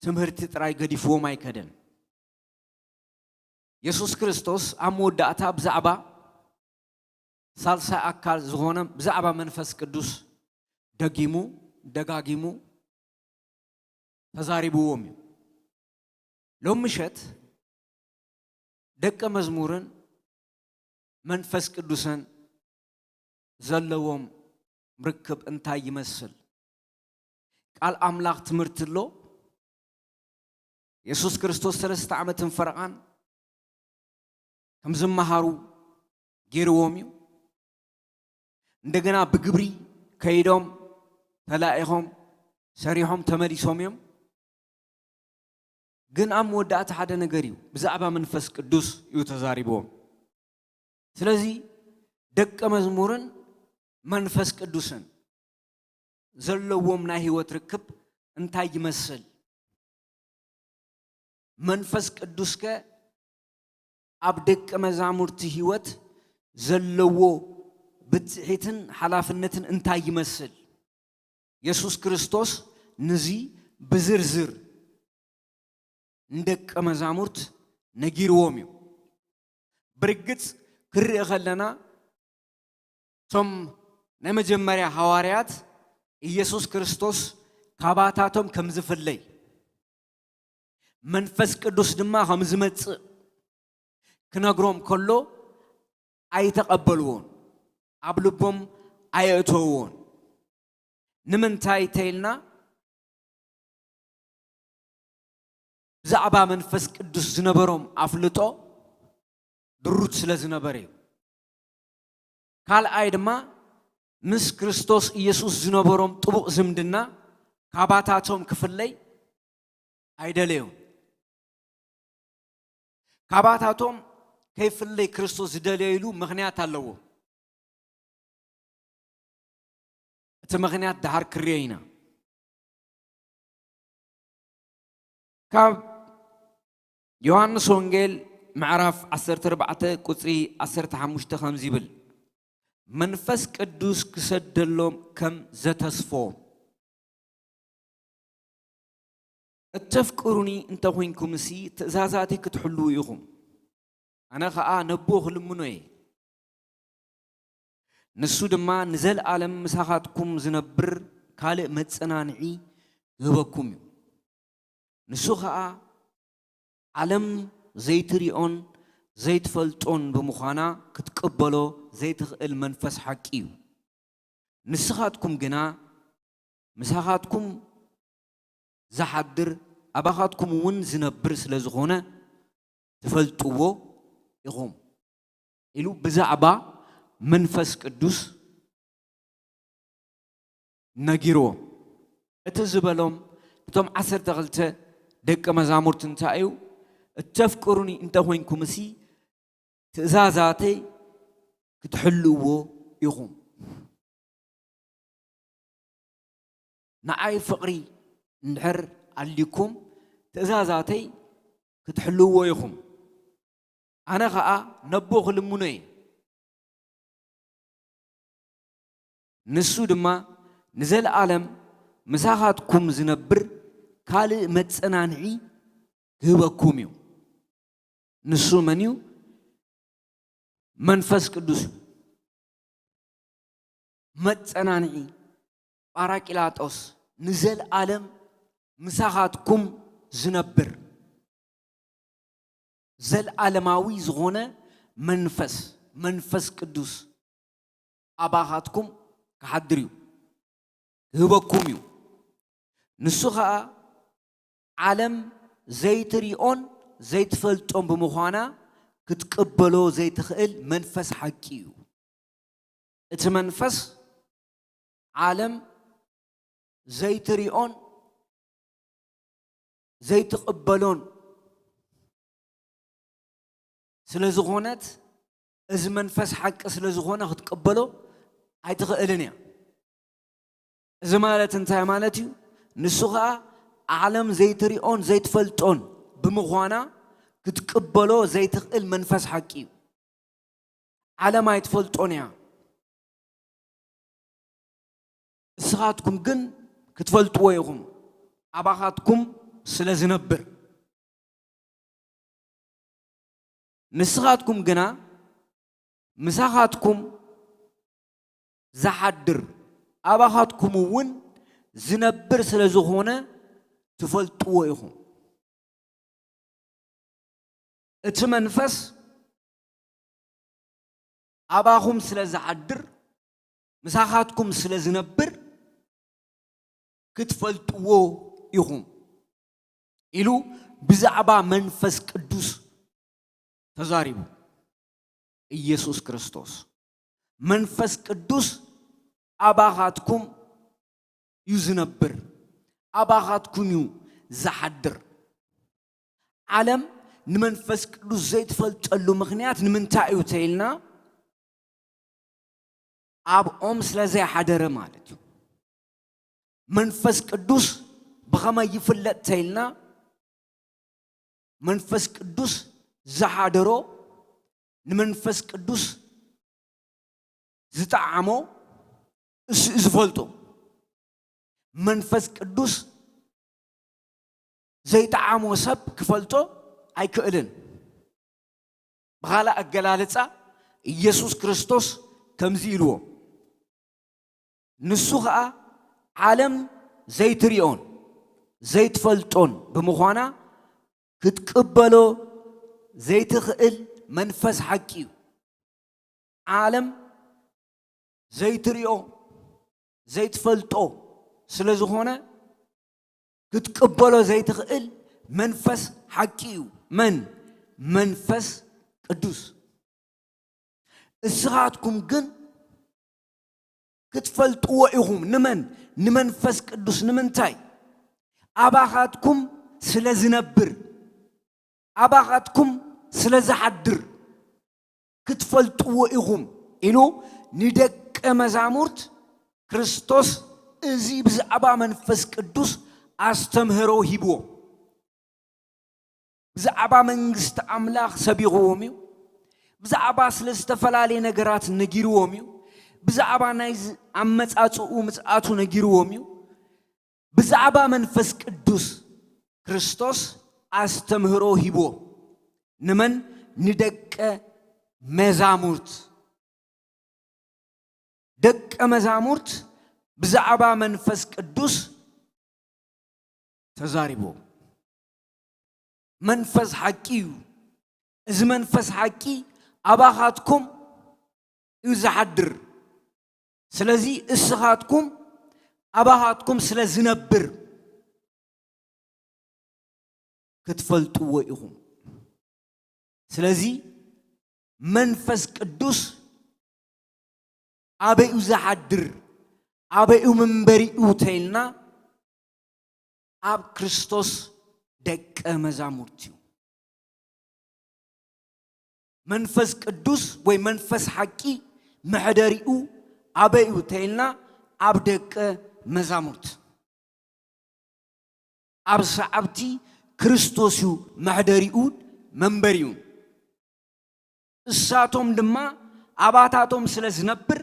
ትምህርቲ ጥራይ ገዲፍዎም ኣይከደን። ኢየሱስ ክርስቶስ ኣብ መወዳእታ ብዛዕባ ሳልሳይ ኣካል ዝኾነ፣ ብዛዕባ መንፈስ ቅዱስ ደጊሙ ደጋጊሙ ተዛሪብዎም እዩ። ሎም ምሸት ደቀ መዝሙርን መንፈስ ቅዱስን ዘለዎም ርክብ እንታይ ይመስል? ቃል ኣምላኽ ትምህርቲ ኣሎ። የሱስ ክርስቶስ ሰለስተ ዓመትን ፈረቓን ከም ዝመሃሩ ገይርዎም እዩ። እንደገና ብግብሪ ከይዶም ተላኢኾም ሰሪሖም ተመሊሶም እዮም። ግን ኣብ መወዳእታ ሓደ ነገር እዩ፣ ብዛዕባ መንፈስ ቅዱስ እዩ ተዛሪብዎም። ስለዚ ደቀ መዝሙርን መንፈስ ቅዱስን ዘለዎም ናይ ህይወት ርክብ እንታይ ይመስል? መንፈስ ቅዱስከ ኣብ ደቀ መዛሙርቲ ህይወት ዘለዎ ብጽሒትን ሓላፍነትን እንታይ ይመስል? የሱስ ክርስቶስ ንዚ ብዝርዝር ንደቀ መዛሙርት ነጊርዎም እዩ። ብርግጽ ክርኢ ከለና፣ እቶም ናይ መጀመርያ ሃዋርያት ኢየሱስ ክርስቶስ ካባታቶም ከም ዝፍለይ፣ መንፈስ ቅዱስ ድማ ከም ዝመጽእ ክነግሮም ከሎ ኣይተቐበልዎን፣ ኣብ ልቦም ኣየእተውዎን። ንምንታይ ተይልና፣ ብዛዕባ መንፈስ ቅዱስ ዝነበሮም ኣፍልጦ ድሩት ስለ ዝነበረ እዩ። ካልኣይ ድማ፣ ምስ ክርስቶስ ኢየሱስ ዝነበሮም ጥቡቕ ዝምድና ካባታቶም ክፍለይ ኣይደለዩን። ካባታቶም ከይፍለይ ክርስቶስ ዝደለየሉ ምኽንያት ኣለዎ። እቲ ምኽንያት ደሓር ክርዮ ኢና። ካብ ዮሃንስ ወንጌል ምዕራፍ ዓሰርተ ኣርባዕተ ቁጽሪ ዓሰርተ ሓሙሽተ ከምዚ ይብል፣ መንፈስ ቅዱስ ክሰደሎም ከም ዘተስፎ፣ እተፍቅሩኒ እንተ ኾይንኩምሲ ትእዛዛተይ ክትሕልዉ ኢኹም። ኣነ ኸኣ ነቦ ክልምኖ እየ፣ ንሱ ድማ ንዘለኣለም ምሳኻትኩም ዝነብር ካልእ መጸናንዒ ክህበኩም እዩ። ንሱ ኸኣ ዓለም ዘይትሪኦን ዘይትፈልጦን ብምዃና ክትቅበሎ ዘይትኽእል መንፈስ ሓቂ እዩ። ንስኻትኩም ግና ምሳኻትኩም ዝሓድር፣ ኣባኻትኩም እውን ዝነብር ስለ ዝኾነ ትፈልጥዎ ኢኹም ኢሉ ብዛዕባ መንፈስ ቅዱስ ነጊርዎም። እቲ ዝበሎም እቶም ዓሰርተ ክልተ ደቀ መዛሙርቲ እንታይ እዩ? እተፍቅሩኒ እንተ ኾይንኩምሲ ትእዛዛተይ ክትሕልዎ ኢኹም። ንዓይ ፍቕሪ እንድሕር ኣልዩኩም ትእዛዛተይ ክትሕልዎ ኢኹም። ኣነ ኸኣ ነቦ ክልምኖ እየ። ንሱ ድማ ንዘለኣለም ምሳኻትኩም ዝነብር ካልእ መጸናንዒ ክህበኩም እዩ። ንሱ መን እዩ? መንፈስ ቅዱስ እዩ። መጸናንዒ፣ ጳራቅላጦስ፣ ንዘለኣለም ምሳኻትኩም ዝነብር፣ ዘለኣለማዊ ዝኾነ መንፈስ፣ መንፈስ ቅዱስ ኣባኻትኩም ክሓድር እዩ፣ ክህበኩም እዩ። ንሱ ኸኣ ዓለም ዘይትሪኦን ዘይትፈልጦን ብምዃና ክትቅበሎ ዘይትኽእል መንፈስ ሓቂ እዩ። እቲ መንፈስ ዓለም ዘይትሪኦን ዘይትቕበሎን ስለ ዝኾነት፣ እዚ መንፈስ ሓቂ ስለ ዝኾነ ክትቅበሎ ኣይትኽእልን እያ። እዚ ማለት እንታይ ማለት እዩ? ንሱ ኸኣ ዓለም ዘይትሪኦን ዘይትፈልጦን ብምዃና ክትቅበሎ ዘይትኽእል መንፈስ ሓቂ እዩ። ዓለም ኣይትፈልጦን እያ። ንስኻትኩም ግን ክትፈልጥዎ ኢኹም፣ ኣባኻትኩም ስለ ዝነብር። ንስኻትኩም ግና ምሳኻትኩም ዝሓድር፣ ኣባኻትኩም እውን ዝነብር ስለ ዝኾነ ትፈልጥዎ ኢኹም። እቲ መንፈስ ኣባኹም ስለ ዝሓድር፣ ምሳኻትኩም ስለ ዝነብር ክትፈልጥዎ ኢኹም ኢሉ ብዛዕባ መንፈስ ቅዱስ ተዛሪቡ። ኢየሱስ ክርስቶስ መንፈስ ቅዱስ ኣባኻትኩም እዩ ዝነብር፣ ኣባኻትኩም እዩ ዝሓድር። ዓለም ንመንፈስ ቅዱስ ዘይትፈልጠሉ ምኽንያት ንምንታይ እዩ ተኢልና፣ ኣብኦም ስለ ዘይሓደረ ማለት እዩ። መንፈስ ቅዱስ ብኸመይ ይፍለጥ ተኢልና፣ መንፈስ ቅዱስ ዝሓደሮ፣ ንመንፈስ ቅዱስ ዝጠዓሞ እሱ እዩ ዝፈልጦ። መንፈስ ቅዱስ ዘይጠዓሞ ሰብ ክፈልጦ ኣይክእልን። ብኻልእ ኣገላልጻ፣ ኢየሱስ ክርስቶስ ከምዚ ኢልዎ፣ ንሱ ኸኣ ዓለም ዘይትሪኦን ዘይትፈልጦን ብምዃና ክትቅበሎ ዘይትኽእል መንፈስ ሓቂ እዩ። ዓለም ዘይትሪኦ ዘይትፈልጦ ስለ ዝኾነ ክትቅበሎ ዘይትኽእል መንፈስ ሓቂ እዩ። መን? መንፈስ ቅዱስ። እስኻትኩም ግን ክትፈልጥዎ ኢኹም። ንመን? ንመንፈስ ቅዱስ። ንምንታይ? ኣባኻትኩም ስለ ዝነብር፣ ኣባኻትኩም ስለ ዝሓድር ክትፈልጥዎ ኢኹም ኢሉ ንደቀ መዛሙርት ክርስቶስ እዚ ብዛዕባ መንፈስ ቅዱስ ኣስተምህሮ ሂብዎም። ብዛዕባ መንግስቲ ኣምላኽ ሰቢኽዎም እዩ። ብዛዕባ ስለ ዝተፈላለየ ነገራት ነጊርዎም እዩ። ብዛዕባ ናይ ዝ-፣ ኣመጻጽኡ ምጽኣቱ ነጊርዎም እዩ። ብዛዕባ መንፈስ ቅዱስ ክርስቶስ ኣስተምህሮ ሂብዎም። ንመን? ንደቀ መዛሙርት። ደቀ መዛሙርት ብዛዕባ መንፈስ ቅዱስ ተዛሪቦም። መንፈስ ሓቂ እዩ። እዚ መንፈስ ሓቂ ኣባኻትኩም እዩ ዝሓድር። ስለዚ እስኻትኩም ኣባኻትኩም ስለ ዝነብር ክትፈልጥዎ ኢኹም። ስለዚ መንፈስ ቅዱስ ኣበይ እዩ ዝሓድር፣ ኣበይ እዩ መንበሪኡ ተኢልና፣ ኣብ ክርስቶስ ደቀ መዛሙርት እዩ። መንፈስ ቅዱስ ወይ መንፈስ ሓቂ መሕደሪኡ ኣበይ እዩ ተኢልና፣ ኣብ ደቀ መዛሙርት፣ ኣብ ሰዓብቲ ክርስቶስ እዩ መሕደሪኡን መንበሪኡን። እሳቶም ድማ ኣባታቶም ስለ ዝነብር፣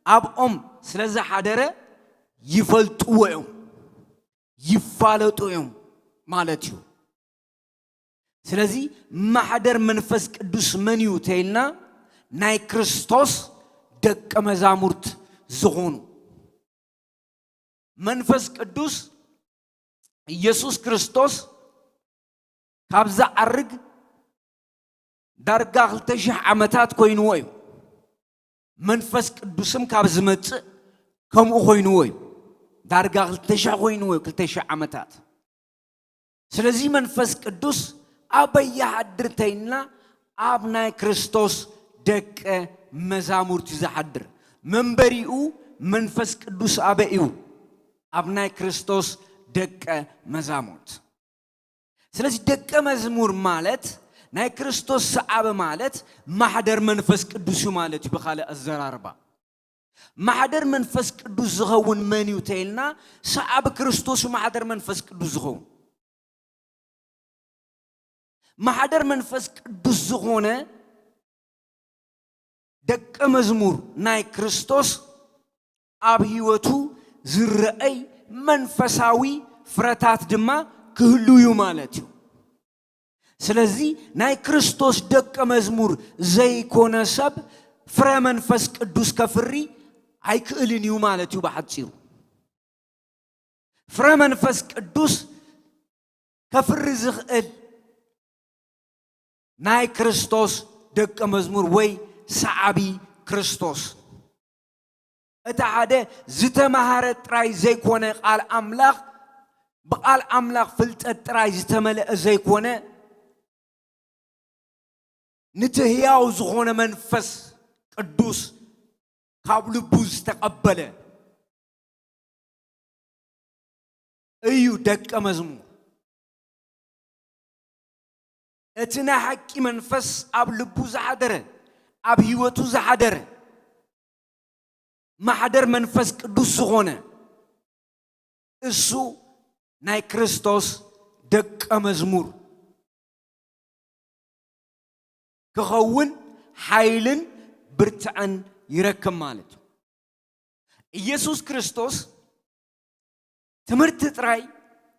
ኣብኦም ስለ ዝሓደረ ይፈልጥዎ እዮም፣ ይፋለጡ እዮም ማለት እዩ። ስለዚ ማሕደር መንፈስ ቅዱስ መን እዩ ተኢልና፣ ናይ ክርስቶስ ደቀ መዛሙርት ዝኾኑ። መንፈስ ቅዱስ፣ ኢየሱስ ክርስቶስ ካብ ዝዓርግ ዳርጋ ክልተ ሽሕ ዓመታት ኮይንዎ እዩ። መንፈስ ቅዱስም ካብ ዝመጽእ ከምኡ ኮይንዎ እዩ። ዳርጋ ክልተ ሽሕ ኮይንዎ እዩ፣ ክልተ ሽሕ ዓመታት። ስለዚ መንፈስ ቅዱስ ኣበይ ይሓድር ተኢልና፣ ኣብ ናይ ክርስቶስ ደቀ መዛሙርት እዩ ዝሓድር። መንበሪኡ መንፈስ ቅዱስ ኣበይ እዩ? ኣብ ናይ ክርስቶስ ደቀ መዛሙርት። ስለዚ ደቀ መዝሙር ማለት ናይ ክርስቶስ ሰዓቢ ማለት ማሕደር መንፈስ ቅዱስ እዩ ማለት እዩ። ብኻልእ ኣዘራርባ ማሕደር መንፈስ ቅዱስ ዝኸውን መን እዩ ተይልና፣ ሰዓቢ ክርስቶስ እዩ ማሕደር መንፈስ ቅዱስ ዝኸውን። ማሕደር መንፈስ ቅዱስ ዝኾነ ደቀ መዝሙር ናይ ክርስቶስ ኣብ ህይወቱ ዝረኣይ መንፈሳዊ ፍረታት ድማ ክህሉ እዩ ማለት እዩ። ስለዚ ናይ ክርስቶስ ደቀ መዝሙር ዘይኮነ ሰብ ፍረ መንፈስ ቅዱስ ከፍሪ ኣይክእልን እዩ ማለት እዩ። ብሓጺሩ ፍረ መንፈስ ቅዱስ ከፍሪ ዝኽእል ናይ ክርስቶስ ደቀ መዝሙር ወይ ሰዓቢ ክርስቶስ፣ እቲ ሓደ ዝተማሃረ ጥራይ ዘይኮነ፣ ቃል ኣምላኽ ብቃል ኣምላኽ ፍልጠት ጥራይ ዝተመልአ ዘይኮነ፣ ንቲ ህያው ዝኾነ መንፈስ ቅዱስ ካብ ልቡ ዝተቐበለ እዩ ደቀ መዝሙር። እቲ ናይ ሓቂ መንፈስ ኣብ ልቡ ዝሓደረ፣ ኣብ ህይወቱ ዝሓደረ፣ ማሕደር መንፈስ ቅዱስ ዝኾነ እሱ ናይ ክርስቶስ ደቀ መዝሙር ክኸውን ሓይልን ብርትዐን ይረክብ ማለት እዩ። ኢየሱስ ክርስቶስ ትምህርቲ ጥራይ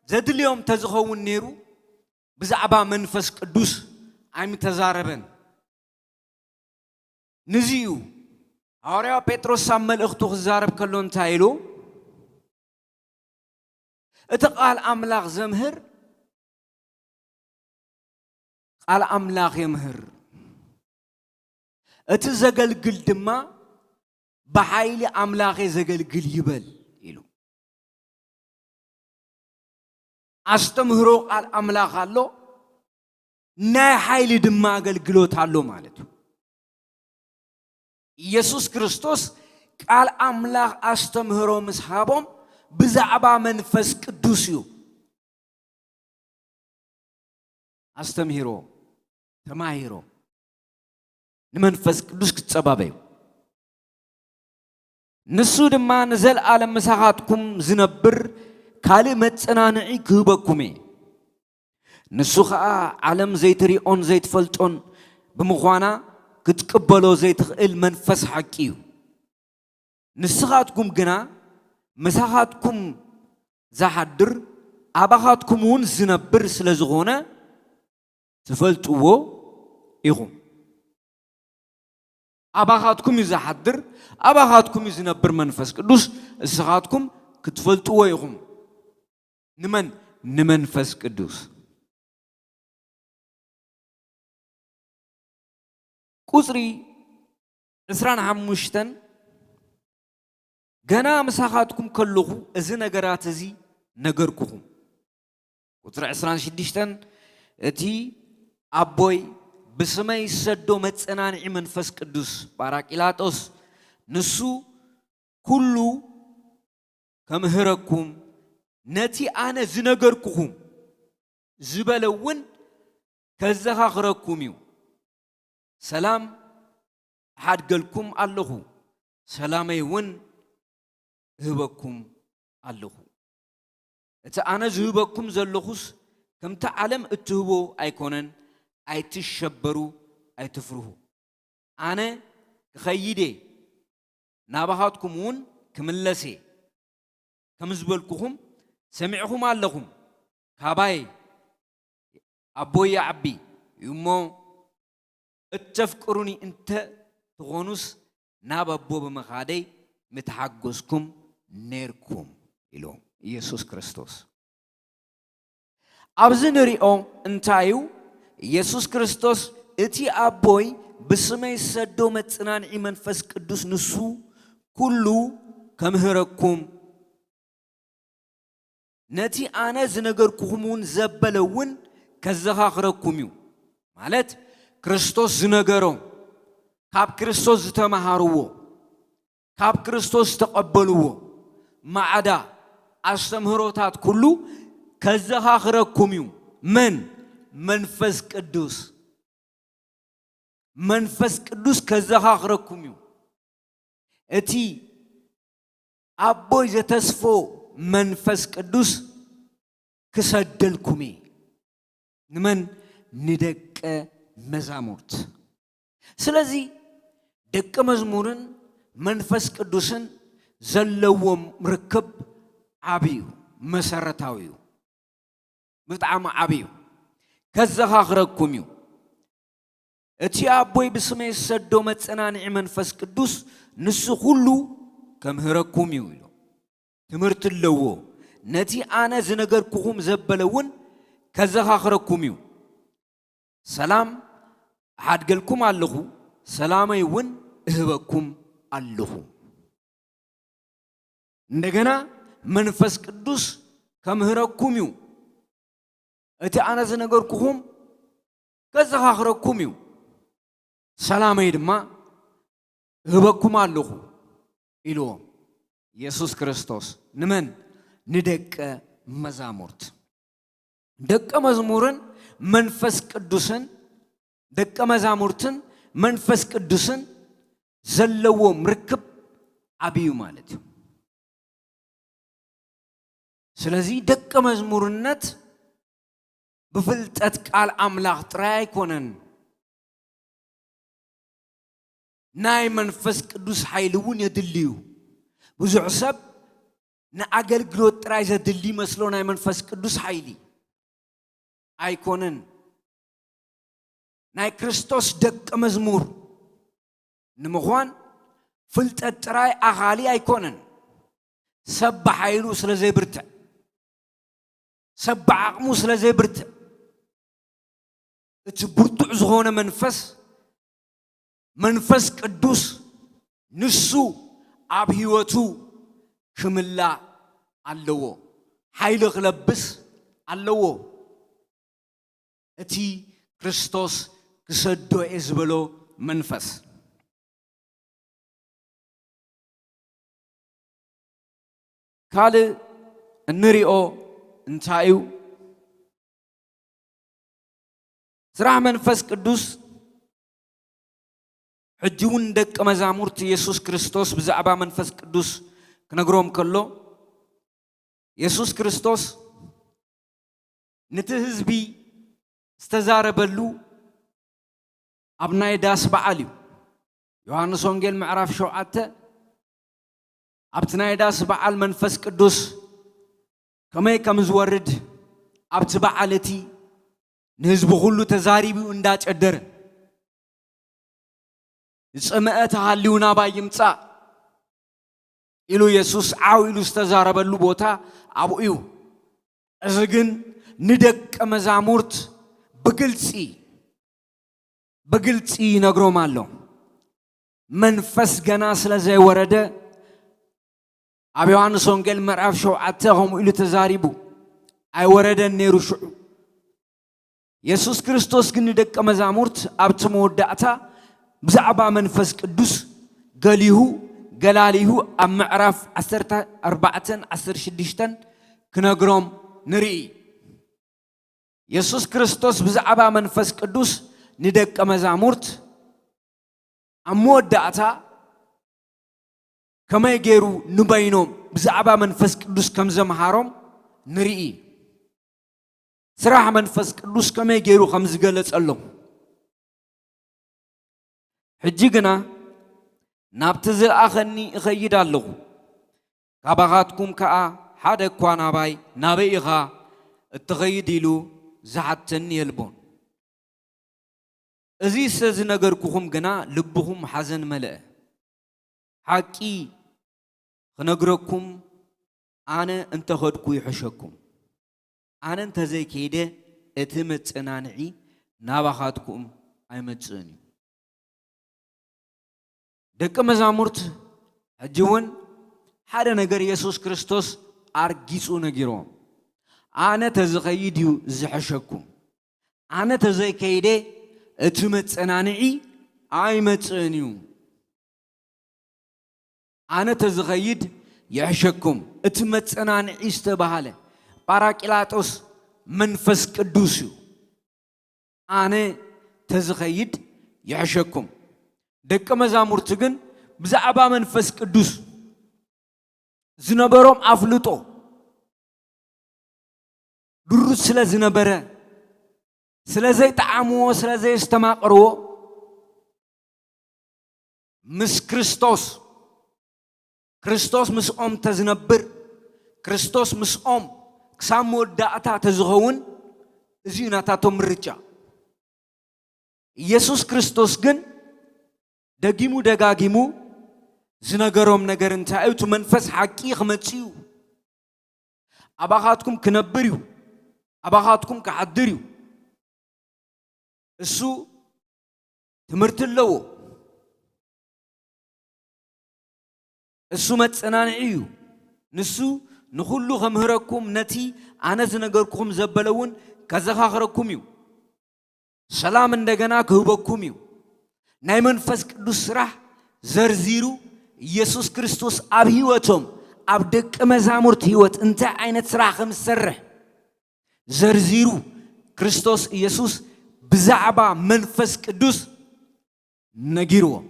ዘድልዮም ተዝኸውን ነይሩ፣ ብዛዕባ መንፈስ ቅዱስ ኣይምተዛረበን። ንዚ እዩ ሃዋርያ ጴጥሮስ ኣብ መልእኽቱ ክዛረብ ከሎ እንታይ ኢሉ? እቲ ቃል ኣምላኽ ዘምህር ቃል ኣምላኽ የምህር፣ እቲ ዘገልግል ድማ ብሓይሊ ኣምላኽ ዘገልግል ይበል ኢሉ። ኣስተምህሮ ቃል ኣምላኽ ኣሎ፣ ናይ ሓይሊ ድማ ኣገልግሎት ኣሎ ማለት እዩ። ኢየሱስ ክርስቶስ ቃል ኣምላኽ ኣስተምህሮ ምስ ሃቦም ብዛዕባ መንፈስ ቅዱስ እዩ። ኣስተምህሮ ተማሂሮ ንመንፈስ ቅዱስ ክትጸባበዩ። ንሱ ድማ ንዘለኣለም ምሳኻትኩም ዝነብር ካልእ መጸናንዒ ክህበኩም እየ። ንሱ ኸኣ ዓለም ዘይትሪኦን ዘይትፈልጦን ብምዃና ክትቅበሎ ዘይትኽእል መንፈስ ሓቂ እዩ። ንስኻትኩም ግና ምሳኻትኩም ዝሓድር ኣባኻትኩም እውን ዝነብር ስለ ዝኾነ ትፈልጥዎ ኢኹም። ኣባኻትኩም እዩ ዝሓድር፣ ኣባኻትኩም እዩ ዝነብር መንፈስ ቅዱስ፣ እስኻትኩም ክትፈልጥዎ ኢኹም። ንመን? ንመንፈስ ቅዱስ። ቁጽሪ ዕስራን ሓሙሽተን፣ ገና ምሳኻትኩም ከለኹ እዚ ነገራት እዚ ነገርኩኹም። ቁጽሪ ዕስራን ሽዱሽተን፣ እቲ ኣቦይ ብስመይ ዝሰዶ መጸናንዒ መንፈስ ቅዱስ ጳራቂላጦስ፣ ንሱ ኩሉ ከምህረኩም፣ ነቲ ኣነ ዝነገርኩኹም ዝበለ እውን ከዘኻኽረኩም እዩ። ሰላም እሓድገልኩም ኣለኹ፣ ሰላመይ እውን እህበኩም ኣለኹ። እቲ ኣነ ዝህበኩም ዘለኹስ ከምቲ ዓለም እትህቦ ኣይኮነን። ኣይትሸበሩ፣ ኣይትፍርሁ። ኣነ ክኸይድ እየ፣ ናባኻትኩም እውን ክምለስ እየ። ከም ዝበልኩኹም ሰሚዕኹም ኣለኹም። ካባይ ኣቦይ ይዓቢ እዩ እሞ፣ እተፍቅሩኒ እንተ ትኾኑስ፣ ናብ ኣቦ ብምኻደይ ምተሓጎስኩም ኔርኩም ኢሉ ኢየሱስ ክርስቶስ። ኣብዚ ንሪኦ እንታይ እዩ? ኢየሱስ ክርስቶስ፣ እቲ ኣቦይ ብስመይ ዝሰዶ መጽናንዒ መንፈስ ቅዱስ፣ ንሱ ኩሉ ከምህረኩም፣ ነቲ ኣነ ዝነገርኩኹም እውን ዘበለ እውን ከዘኻኽረኩም እዩ። ማለት ክርስቶስ ዝነገሮ፣ ካብ ክርስቶስ ዝተማሃርዎ፣ ካብ ክርስቶስ ዝተቐበልዎ ማዕዳ ኣስተምህሮታት ኩሉ ከዘኻኽረኩም እዩ። መን? መንፈስ ቅዱስ። መንፈስ ቅዱስ ከዘኻኽረኩም እዩ። እቲ ኣቦይ ዘተስፎ መንፈስ ቅዱስ ክሰደልኩም እየ። ንመን? ንደቀ መዛሙርት። ስለዚ ደቀ መዝሙርን መንፈስ ቅዱስን ዘለዎም ርክብ ዓቢ እዩ፣ መሰረታዊ እዩ፣ ብጣዕሚ ዓቢ እዩ። ከዘኻኽረኩም እዩ። እቲ ኣቦይ ብስመይ ዝሰዶ መጸናንዒ መንፈስ ቅዱስ ንሱ ኩሉ ከምህረኩም እዩ ኢሉ። ትምህርቲ ኣለዎ። ነቲ ኣነ ዝነገርኩኹም ዘበለ እውን ከዘኻኽረኩም እዩ። ሰላም እሓድገልኩም ኣለኹ፣ ሰላመይ እውን እህበኩም ኣለኹ። እንደገና መንፈስ ቅዱስ ከምህረኩም እዩ። እቲ ኣነ ዝነገርኩኹም ከዘኻኽረኩም እዩ። ሰላመይ ድማ እህበኩም ኣለኹ ኢልዎም የሱስ ክርስቶስ። ንመን? ንደቀ መዛሙርት። ደቀ መዝሙርን መንፈስ ቅዱስን፣ ደቀ መዛሙርትን መንፈስ ቅዱስን ዘለዎም ርክብ ዓቢ እዩ ማለት እዩ። ስለዚ ደቀ መዝሙርነት ብፍልጠት ቃል ኣምላኽ ጥራይ ኣይኮነን፣ ናይ መንፈስ ቅዱስ ሓይሊ እውን የድሊ እዩ። ብዙሕ ሰብ ንኣገልግሎት ጥራይ ዘድሊ ይመስሎ ናይ መንፈስ ቅዱስ ሓይሊ። ኣይኮነን። ናይ ክርስቶስ ደቀ መዝሙር ንምዃን ፍልጠት ጥራይ ኣኻሊ ኣይኮነን። ሰብ ብሓይሉ ስለ ዘይብርትዕ፣ ሰብ ብዓቕሙ ስለ ዘይብርትዕ፣ እቲ ብርቱዕ ዝኾነ መንፈስ፣ መንፈስ ቅዱስ ንሱ ኣብ ህይወቱ ክምላእ ኣለዎ። ሓይሊ ክለብስ ኣለዎ። እቲ ክርስቶስ ክሰዶ እየ ዝበሎ መንፈስ። ካልእ እንሪኦ እንታይ እዩ? ስራሕ መንፈስ ቅዱስ። ሕጂ እውን ደቀ መዛሙርቲ የሱስ ክርስቶስ ብዛዕባ መንፈስ ቅዱስ ክነግሮም ከሎ፣ የሱስ ክርስቶስ ነቲ ህዝቢ ዝተዛረበሉ ኣብ ናይ ዳስ በዓል እዩ። ዮሃንስ ወንጌል ምዕራፍ ሸውዓተ፣ ኣብቲ ናይ ዳስ በዓል መንፈስ ቅዱስ ከመይ ከም ዝወርድ፣ ኣብቲ በዓል እቲ ንህዝቢ ኩሉ ተዛሪቡ እንዳጨደረ፣ ዝጸመአ ተሃልዩ ናባይ ይምጻእ ኢሉ የሱስ ዓው ኢሉ ዝተዛረበሉ ቦታ ኣብኡ እዩ። እዚ ግን ንደቀ መዛሙርት ብግልጺ፣ ብግልጺ ይነግሮም ኣሎ። መንፈስ ገና ስለ ዘይወረደ፣ ኣብ ዮሃንስ ወንጌል ምዕራፍ ሸውዓተ ከምኡ ኢሉ ተዛሪቡ፣ ኣይወረደን ነይሩ ሽዑ። የሱስ ክርስቶስ ግን ንደቀ መዛሙርት ኣብቲ መወዳእታ ብዛዕባ መንፈስ ቅዱስ ገሊሁ፣ ገላሊሁ ኣብ ምዕራፍ ዓሰርተ ኣርባዕተን ዓሰርተ ሽዱሽተን ክነግሮም ንርኢ። የሱስ ክርስቶስ ብዛዕባ መንፈስ ቅዱስ ንደቀ መዛሙርት ኣብ መወዳእታ ከመይ ገይሩ ንበይኖም ብዛዕባ መንፈስ ቅዱስ ከም ዘምሃሮም ንርኢ። ስራሕ መንፈስ ቅዱስ ከመይ ገይሩ ከም ዝገለጸሎም። ሕጂ ግና ናብቲ ዝለኣኸኒ እኸይድ ኣለኹ፣ ካባኻትኩም ከኣ ሓደ እኳ ናባይ፣ ናበይ ኢኻ እትኸይድ ኢሉ ዝሓተኒ የልቦን። እዚ ስለ ዝነገርኩኹም ግና ልብኹም ሓዘን መለአ። ሓቂ ክነግረኩም፣ ኣነ እንተኸድኩ ይሕሸኩም። ኣነ እንተዘይከይደ፣ እቲ መጸናንዒ ናባኻትኩም ኣይመጽእን እዩ። ደቀ መዛሙርት ሕጂ እውን ሓደ ነገር የሱስ ክርስቶስ ኣርጊጹ ነጊርዎም። ኣነ ተዝኸይድ እዩ ዝሕሸኩም። ኣነ ተዘይከይደ፣ እቲ መጸናንዒ ኣይመጽእን እዩ። ኣነ ተዝኸይድ ይሕሸኩም። እቲ መጸናንዒ ዝተባህለ ጳራቅላጦስ መንፈስ ቅዱስ እዩ። ኣነ ተዝኸይድ ይሕሸኩም። ደቀ መዛሙርቲ ግን ብዛዕባ መንፈስ ቅዱስ ዝነበሮም ኣፍልጦ ድሩት ስለ ዝነበረ፣ ስለ ዘይጠዓምዎ፣ ስለ ዘየስተማቐርዎ፣ ምስ ክርስቶስ፣ ክርስቶስ ምስኦም ተዝነብር፣ ክርስቶስ ምስኦም ክሳብ መወዳእታ ተዝኸውን፣ እዚ እዩ ናታቶም ምርጫ። ኢየሱስ ክርስቶስ ግን ደጊሙ ደጋጊሙ ዝነገሮም ነገር እንታይ እዩ? እቲ መንፈስ ሓቂ ክመጽእ እዩ። ኣባኻትኩም ክነብር እዩ። ኣባኻትኩም ክሓድር እዩ። እሱ ትምህርቲ ኣለዎ። እሱ መጸናንዒ እዩ። ንሱ ንኹሉ ከምህረኩም፣ ነቲ ኣነ ዝነገርኩኹም ዘበለ እውን ከዘኻኽረኩም እዩ። ሰላም እንደገና ክህበኩም እዩ። ናይ መንፈስ ቅዱስ ስራሕ ዘርዚሩ ኢየሱስ ክርስቶስ ኣብ ህይወቶም፣ ኣብ ደቀ መዛሙርት ህይወት እንታይ ዓይነት ስራሕ ከም ዝሰርሕ ዘርዚሩ ክርስቶስ ኢየሱስ ብዛዕባ መንፈስ ቅዱስ ነጊርዎም።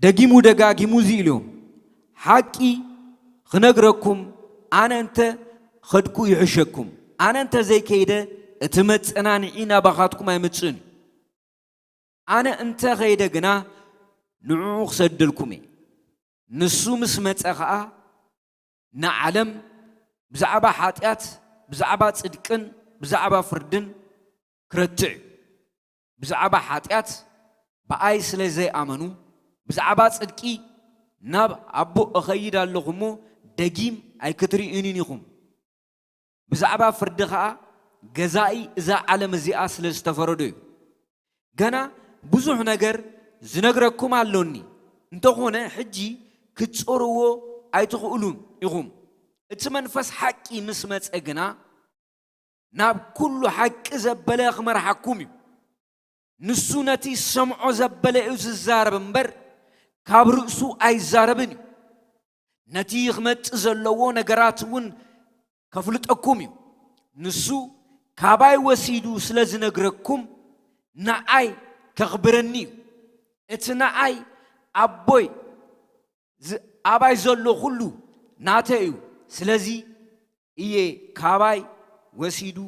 ደጊሙ ደጋጊሙ እዚ ኢልዎም፣ ሓቂ ክነግረኩም፣ ኣነ እንተ ኸድኩ ይሕሸኩም። ኣነ እንተ ዘይከይደ፣ እቲ መጸናንዒ ናባኻትኩም ኣይመጽእን እዩ። ኣነ እንተ ኸይደ ግና፣ ንዕኡ ክሰደልኩም እየ። ንሱ ምስ መጸ ኸኣ፣ ንዓለም ብዛዕባ ሓጢኣት፣ ብዛዕባ ጽድቅን ብዛዕባ ፍርድን ክረትዕ እዩ። ብዛዕባ ሓጢኣት፣ ብኣይ ስለ ዘይኣመኑ፣ ብዛዕባ ጽድቂ፣ ናብ ኣቦ እኸይድ ኣለኹ እሞ፣ ደጊም ኣይክትርእዩንን ኢኹም። ብዛዕባ ፍርዲ ኸኣ፣ ገዛኢ እዛ ዓለም እዚኣ ስለ ዝተፈረዶ እዩ። ገና ብዙሕ ነገር ዝነግረኩም ኣሎኒ፣ እንተኾነ፣ ሕጂ ክትጾርዎ ኣይትኽእሉን ኢኹም። እቲ መንፈስ ሓቂ ምስ መጸ ግና፣ ናብ ኩሉ ሓቂ ዘበለ ክመርሓኩም እዩ። ንሱ ነቲ ዝሰምዖ ዘበለ እዩ ዝዛረብ እምበር፣ ካብ ርእሱ ኣይዛረብን እዩ። ነቲ ክመጽእ ዘለዎ ነገራት እውን ከፍልጠኩም እዩ። ንሱ ካባይ ወሲዱ ስለ ዝነግረኩም፣ ንዓይ ከኽብረኒ እዩ። እቲ ንዓይ ኣቦይ ዝ-፣ ኣባይ ዘሎ ኩሉ ናተይ እዩ። ስለዚ እየ ካባይ ወሲዱ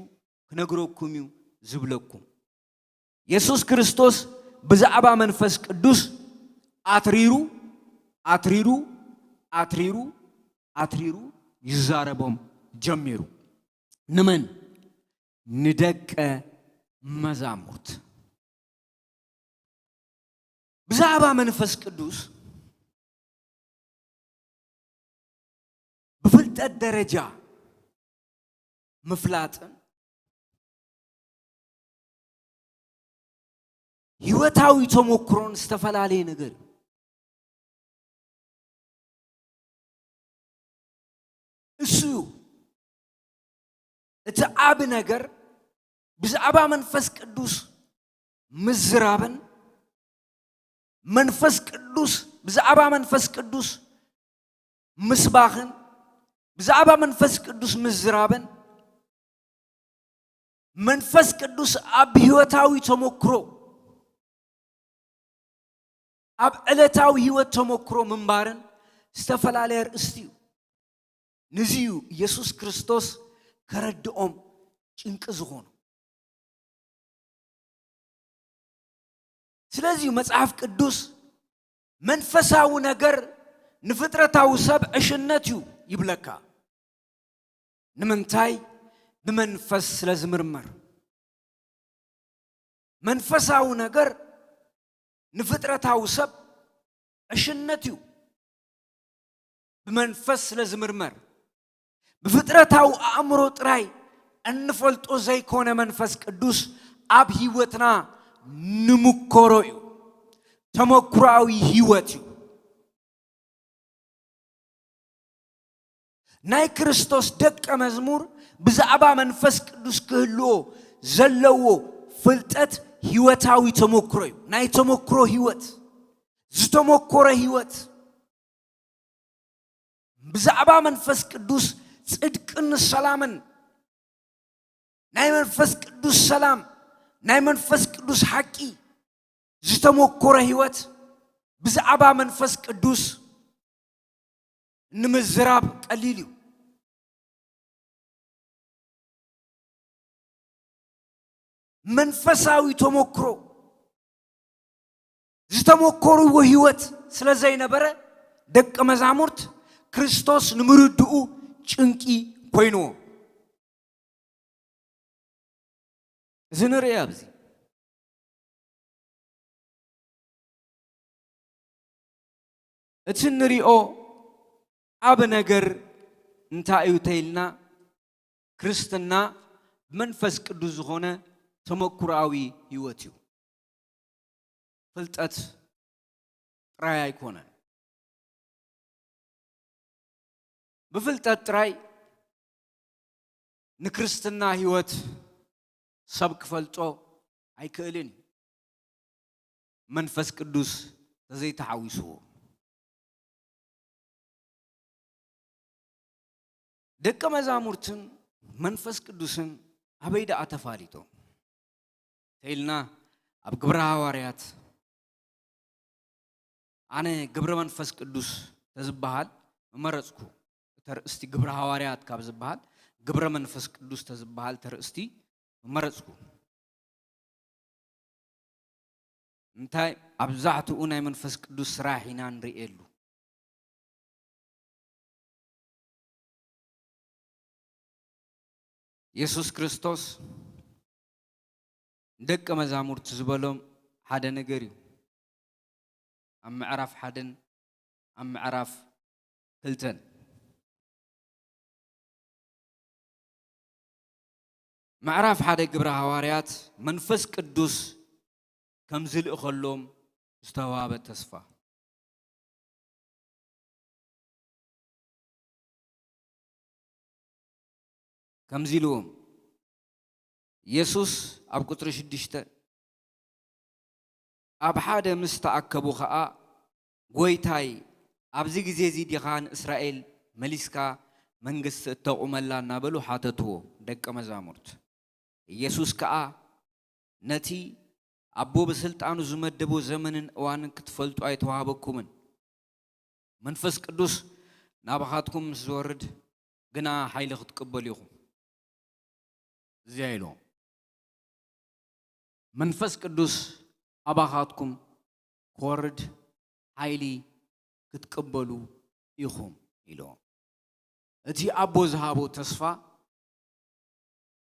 ክነግረኩም እዩ ዝብለኩም። የሱስ ክርስቶስ ብዛዕባ መንፈስ ቅዱስ ኣትሪሩ፣ ኣትሪሩ፣ ኣትሪሩ፣ ኣትሪሩ ይዛረቦም ጀሚሩ። ንመን? ንደቀ መዛሙርት። ብዛዕባ መንፈስ ቅዱስ ብፍልጠት ደረጃ ምፍላጥን ህይወታዊ ተሞክሮን ዝተፈላለየ ነገር እዩ። እሱ እዩ እቲ ዓቢ ነገር። ብዛዕባ መንፈስ ቅዱስ ምዝራብን መንፈስ ቅዱስ፣ ብዛዕባ መንፈስ ቅዱስ ምስባኽን ብዛዕባ መንፈስ ቅዱስ ምዝራብን መንፈስ ቅዱስ ኣብ ህይወታዊ ተሞክሮ፣ ኣብ ዕለታዊ ህይወት ተሞክሮ ምንባርን ዝተፈላለየ ኣርእስቲ እዩ። ነዚ እዩ ኢየሱስ ክርስቶስ ከረድኦም ጭንቂ ዝኾኑ። ስለዚ እዩ መጽሓፍ ቅዱስ መንፈሳዊ ነገር ንፍጥረታዊ ሰብ ዕሽነት እዩ ይብለካ። ንምንታይ? ብመንፈስ ስለ ዝምርመር። መንፈሳዊ ነገር ንፍጥረታዊ ሰብ ዕሽነት እዩ። ብመንፈስ ስለ ዝምርመር፣ ብፍጥረታዊ ኣእምሮ ጥራይ እንፈልጦ ዘይኮነ፣ መንፈስ ቅዱስ ኣብ ህይወትና ንምኮሮ እዩ። ተመኩራዊ ህይወት እዩ። ናይ ክርስቶስ ደቀ መዝሙር ብዛዕባ መንፈስ ቅዱስ ክህልዎ ዘለዎ ፍልጠት ህይወታዊ ተመክሮ እዩ። ናይ ተመክሮ ህይወት፣ ዝተመኮረ ህይወት። ብዛዕባ መንፈስ ቅዱስ ጽድቅን ሰላምን ናይ መንፈስ ቅዱስ ሰላም፣ ናይ መንፈስ ቅዱስ ሓቂ ዝተመኮረ ህይወት ብዛዕባ መንፈስ ቅዱስ ንምዝራብ ቀሊል እዩ። መንፈሳዊ ተመክሮ ዝተመኮርዎ ህይወት ስለ ዘይነበረ፣ ደቀ መዛሙርት ክርስቶስ ንምርድኡ ጭንቂ ኮይንዎም። እዚ ንርኢ ኣብዚ። እቲ ንሪኦ ዓቢ ነገር እንታይ እዩ ተይልና፣ ክርስትና ብመንፈስ ቅዱስ ዝኾነ ተመኩሮኣዊ ህይወት እዩ። ፍልጠት ጥራይ ኣይኮነን። ብፍልጠት ጥራይ ንክርስትና ህይወት ሰብ ክፈልጦ ኣይክእልን እዩ፣ መንፈስ ቅዱስ ተዘይተሓዊስዎ። ደቀ መዛሙርትን መንፈስ ቅዱስን ኣበይ ደኣ ተፋሊጦም? ተይልና ኣብ ግብረ ሃዋርያት፣ ኣነ ግብረ መንፈስ ቅዱስ ተዝበሃል ምመረጽኩ። ተርእስቲ ግብረ ሃዋርያት ካብ ዝበሃል ግብረ መንፈስ ቅዱስ ተዝበሃል ተርእስቲ ምመረጽኩ። እንታይ ኣብዛሕትኡ ናይ መንፈስ ቅዱስ ስራሕ ኢና ንርእየሉ። የሱስ ክርስቶስ ንደቀ መዛሙርቱ ዝበሎም ሓደ ነገር እዩ። ኣብ ምዕራፍ ሓደን ኣብ ምዕራፍ ክልተን፣ ምዕራፍ ሓደ ግብረ ሃዋርያት መንፈስ ቅዱስ ከም ዝልእኸሎም ዝተዋህበ ተስፋ። ከምዚ ኢልዎም፣ የሱስ ኣብ ቁጽሪ ሽዱሽተ፣ ኣብ ሓደ ምስ ተኣከቡ ኸኣ፣ "ጐይታይ፣ ኣብዚ ግዜ እዚ ዲኻ ንእስራኤል መሊስካ መንግስቲ እተቑመላ?" እናበሉ ሓተትዎ ደቀ መዛሙርት። ኢየሱስ ከኣ፣ "ነቲ ኣቦ ብስልጣኑ ዝመደቦ ዘመንን እዋንን ክትፈልጡ ኣይተዋህበኩምን። መንፈስ ቅዱስ ናባኻትኩም ምስ ዝወርድ ግና ሓይሊ ክትቅበሉ ኢኹም." እዚኣ ኢልዎም። መንፈስ ቅዱስ ኣባኻትኩም ክወርድ ሓይሊ ክትቅበሉ ኢኹም ኢልዎም። እቲ ኣቦ ዝሃቦ ተስፋ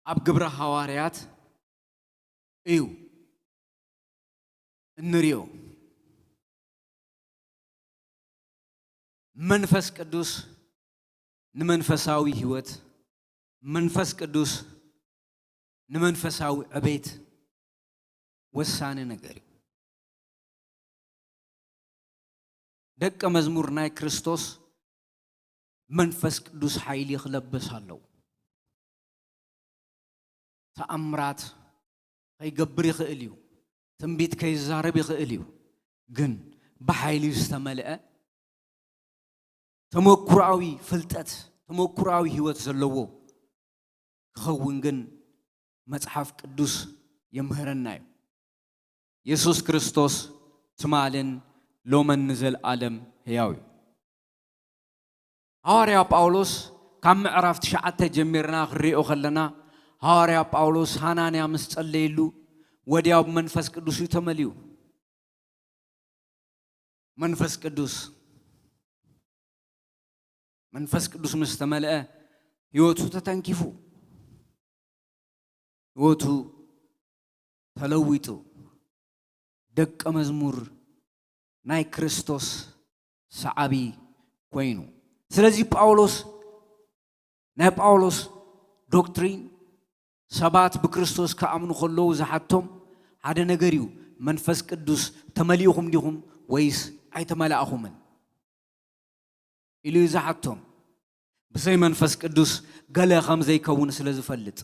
ኣብ ግብረ ሃዋርያት እዩ እንሪኦ። መንፈስ ቅዱስ ንመንፈሳዊ ህይወት፣ መንፈስ ቅዱስ ንመንፈሳዊ ዕቤት ወሳኒ ነገር እዩ። ደቀ መዝሙር ናይ ክርስቶስ መንፈስ ቅዱስ ሓይሊ ክለብስ ኣለዎ። ተኣምራት ከይገብር ይኽእል እዩ። ትንቢት ከይዛረብ ይኽእል እዩ። ግን ብሓይሊ ዝተመልአ ተመኩሮኣዊ ፍልጠት፣ ተመኩሮኣዊ ህይወት ዘለዎ ክኸውን ግን መጽሓፍ ቅዱስ የምህረና እዩ። የሱስ ክርስቶስ ትማልን ሎምን ንዘለኣለም ህያው እዩ። ሃዋርያ ጳውሎስ ካብ ምዕራፍ ትሽዓተ ጀሚርና ክንሪኦ ከለና፣ ሃዋርያ ጳውሎስ ሃናንያ ምስ ጸለየሉ ወዲያው ብመንፈስ ቅዱስ እዩ ተመልዩ። መንፈስ ቅዱስ፣ መንፈስ ቅዱስ ምስ ተመልአ ህይወቱ ተተንኪፉ፣ ህይወቱ ተለዊጡ፣ ደቀ መዝሙር ናይ ክርስቶስ ሰዓቢ ኮይኑ። ስለዚ ጳውሎስ፣ ናይ ጳውሎስ ዶክትሪን ሰባት ብክርስቶስ ክኣምኑ ከለዉ ዝሓቶም ሓደ ነገር እዩ። መንፈስ ቅዱስ ተመሊእኹም ዲኹም ወይስ ኣይተመላእኹምን? ኢሉ እዩ ዝሓቶም። ብዘይ መንፈስ ቅዱስ ገለ ከም ዘይከውን ስለ ዝፈልጥ።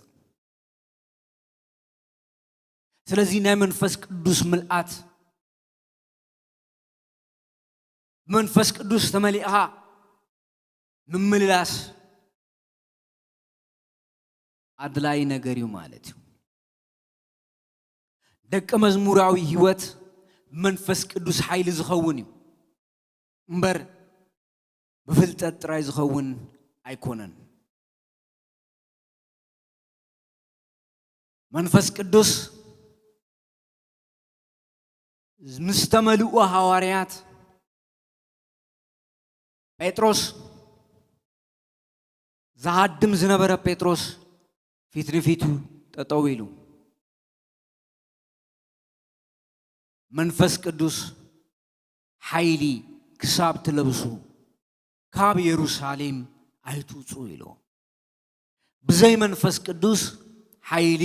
ስለዚ ናይ መንፈስ ቅዱስ ምልኣት፣ ብመንፈስ ቅዱስ ተመሊእኻ ምምልላስ ኣድላይ ነገር እዩ ማለት እዩ። ደቀ መዝሙራዊ ህይወት ብመንፈስ ቅዱስ ሓይሊ ዝኸውን እዩ እምበር ብፍልጠት ጥራይ ዝኸውን ኣይኮነን። መንፈስ ቅዱስ ምስ ተመልኡ ሃዋርያት ጴጥሮስ ዝሃድም ዝነበረ ጴጥሮስ ፊት ንፊቱ ጠጠው ኢሉ፣ መንፈስ ቅዱስ ሓይሊ ክሳብ ትለብሱ ካብ የሩሳሌም ኣይትውፁ ኢሉ። ብዘይ መንፈስ ቅዱስ ሓይሊ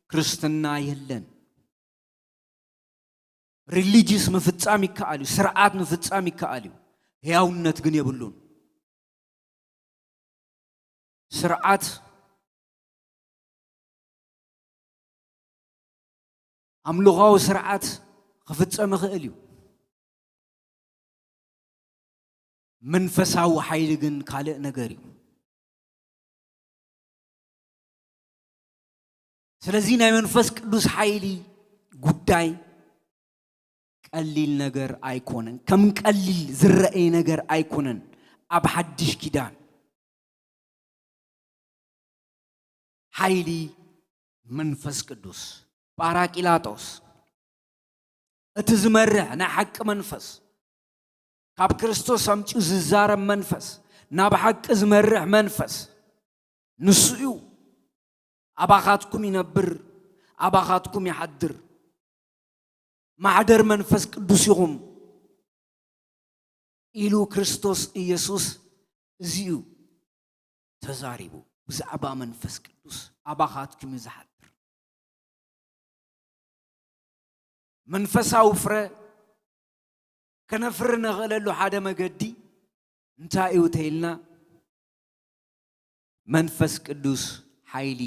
ክርስትና የለን። ሪሊጅስ ምፍጻም ይከኣል እዩ፣ ስርዓት ምፍጻም ይከኣል እዩ፣ ህያውነት ግን የብሉን። ስርዓት፣ ኣምልኻዊ ስርዓት ክፍጸም ይኽእል እዩ። መንፈሳዊ ሓይሊ ግን ካልእ ነገር እዩ። ስለዚ ናይ መንፈስ ቅዱስ ሓይሊ ጉዳይ ቀሊል ነገር ኣይኮነን። ከም ቀሊል ዝረኣይ ነገር ኣይኮነን። ኣብ ሓድሽ ኪዳን ሓይሊ መንፈስ ቅዱስ፣ ጳራቂላጦስ፣ እቲ ዝመርሕ ናይ ሓቂ መንፈስ፣ ካብ ክርስቶስ ኣምጺኡ ዝዛረብ መንፈስ፣ ናብ ሓቂ ዝመርሕ መንፈስ ንሱ እዩ። ኣባኻትኩም ይነብር፣ ኣባኻትኩም ይሓድር። ማሕደር መንፈስ ቅዱስ ኢኹም ኢሉ ክርስቶስ ኢየሱስ እዚዩ ተዛሪቡ። ብዛዕባ መንፈስ ቅዱስ ኣባኻትኩም እዩ ዝሓድር። መንፈሳዊ ፍረ ከነፍሪ ንኽእለሉ ሓደ መገዲ እንታይ እዩ ተይልና፣ መንፈስ ቅዱስ ሓይሊ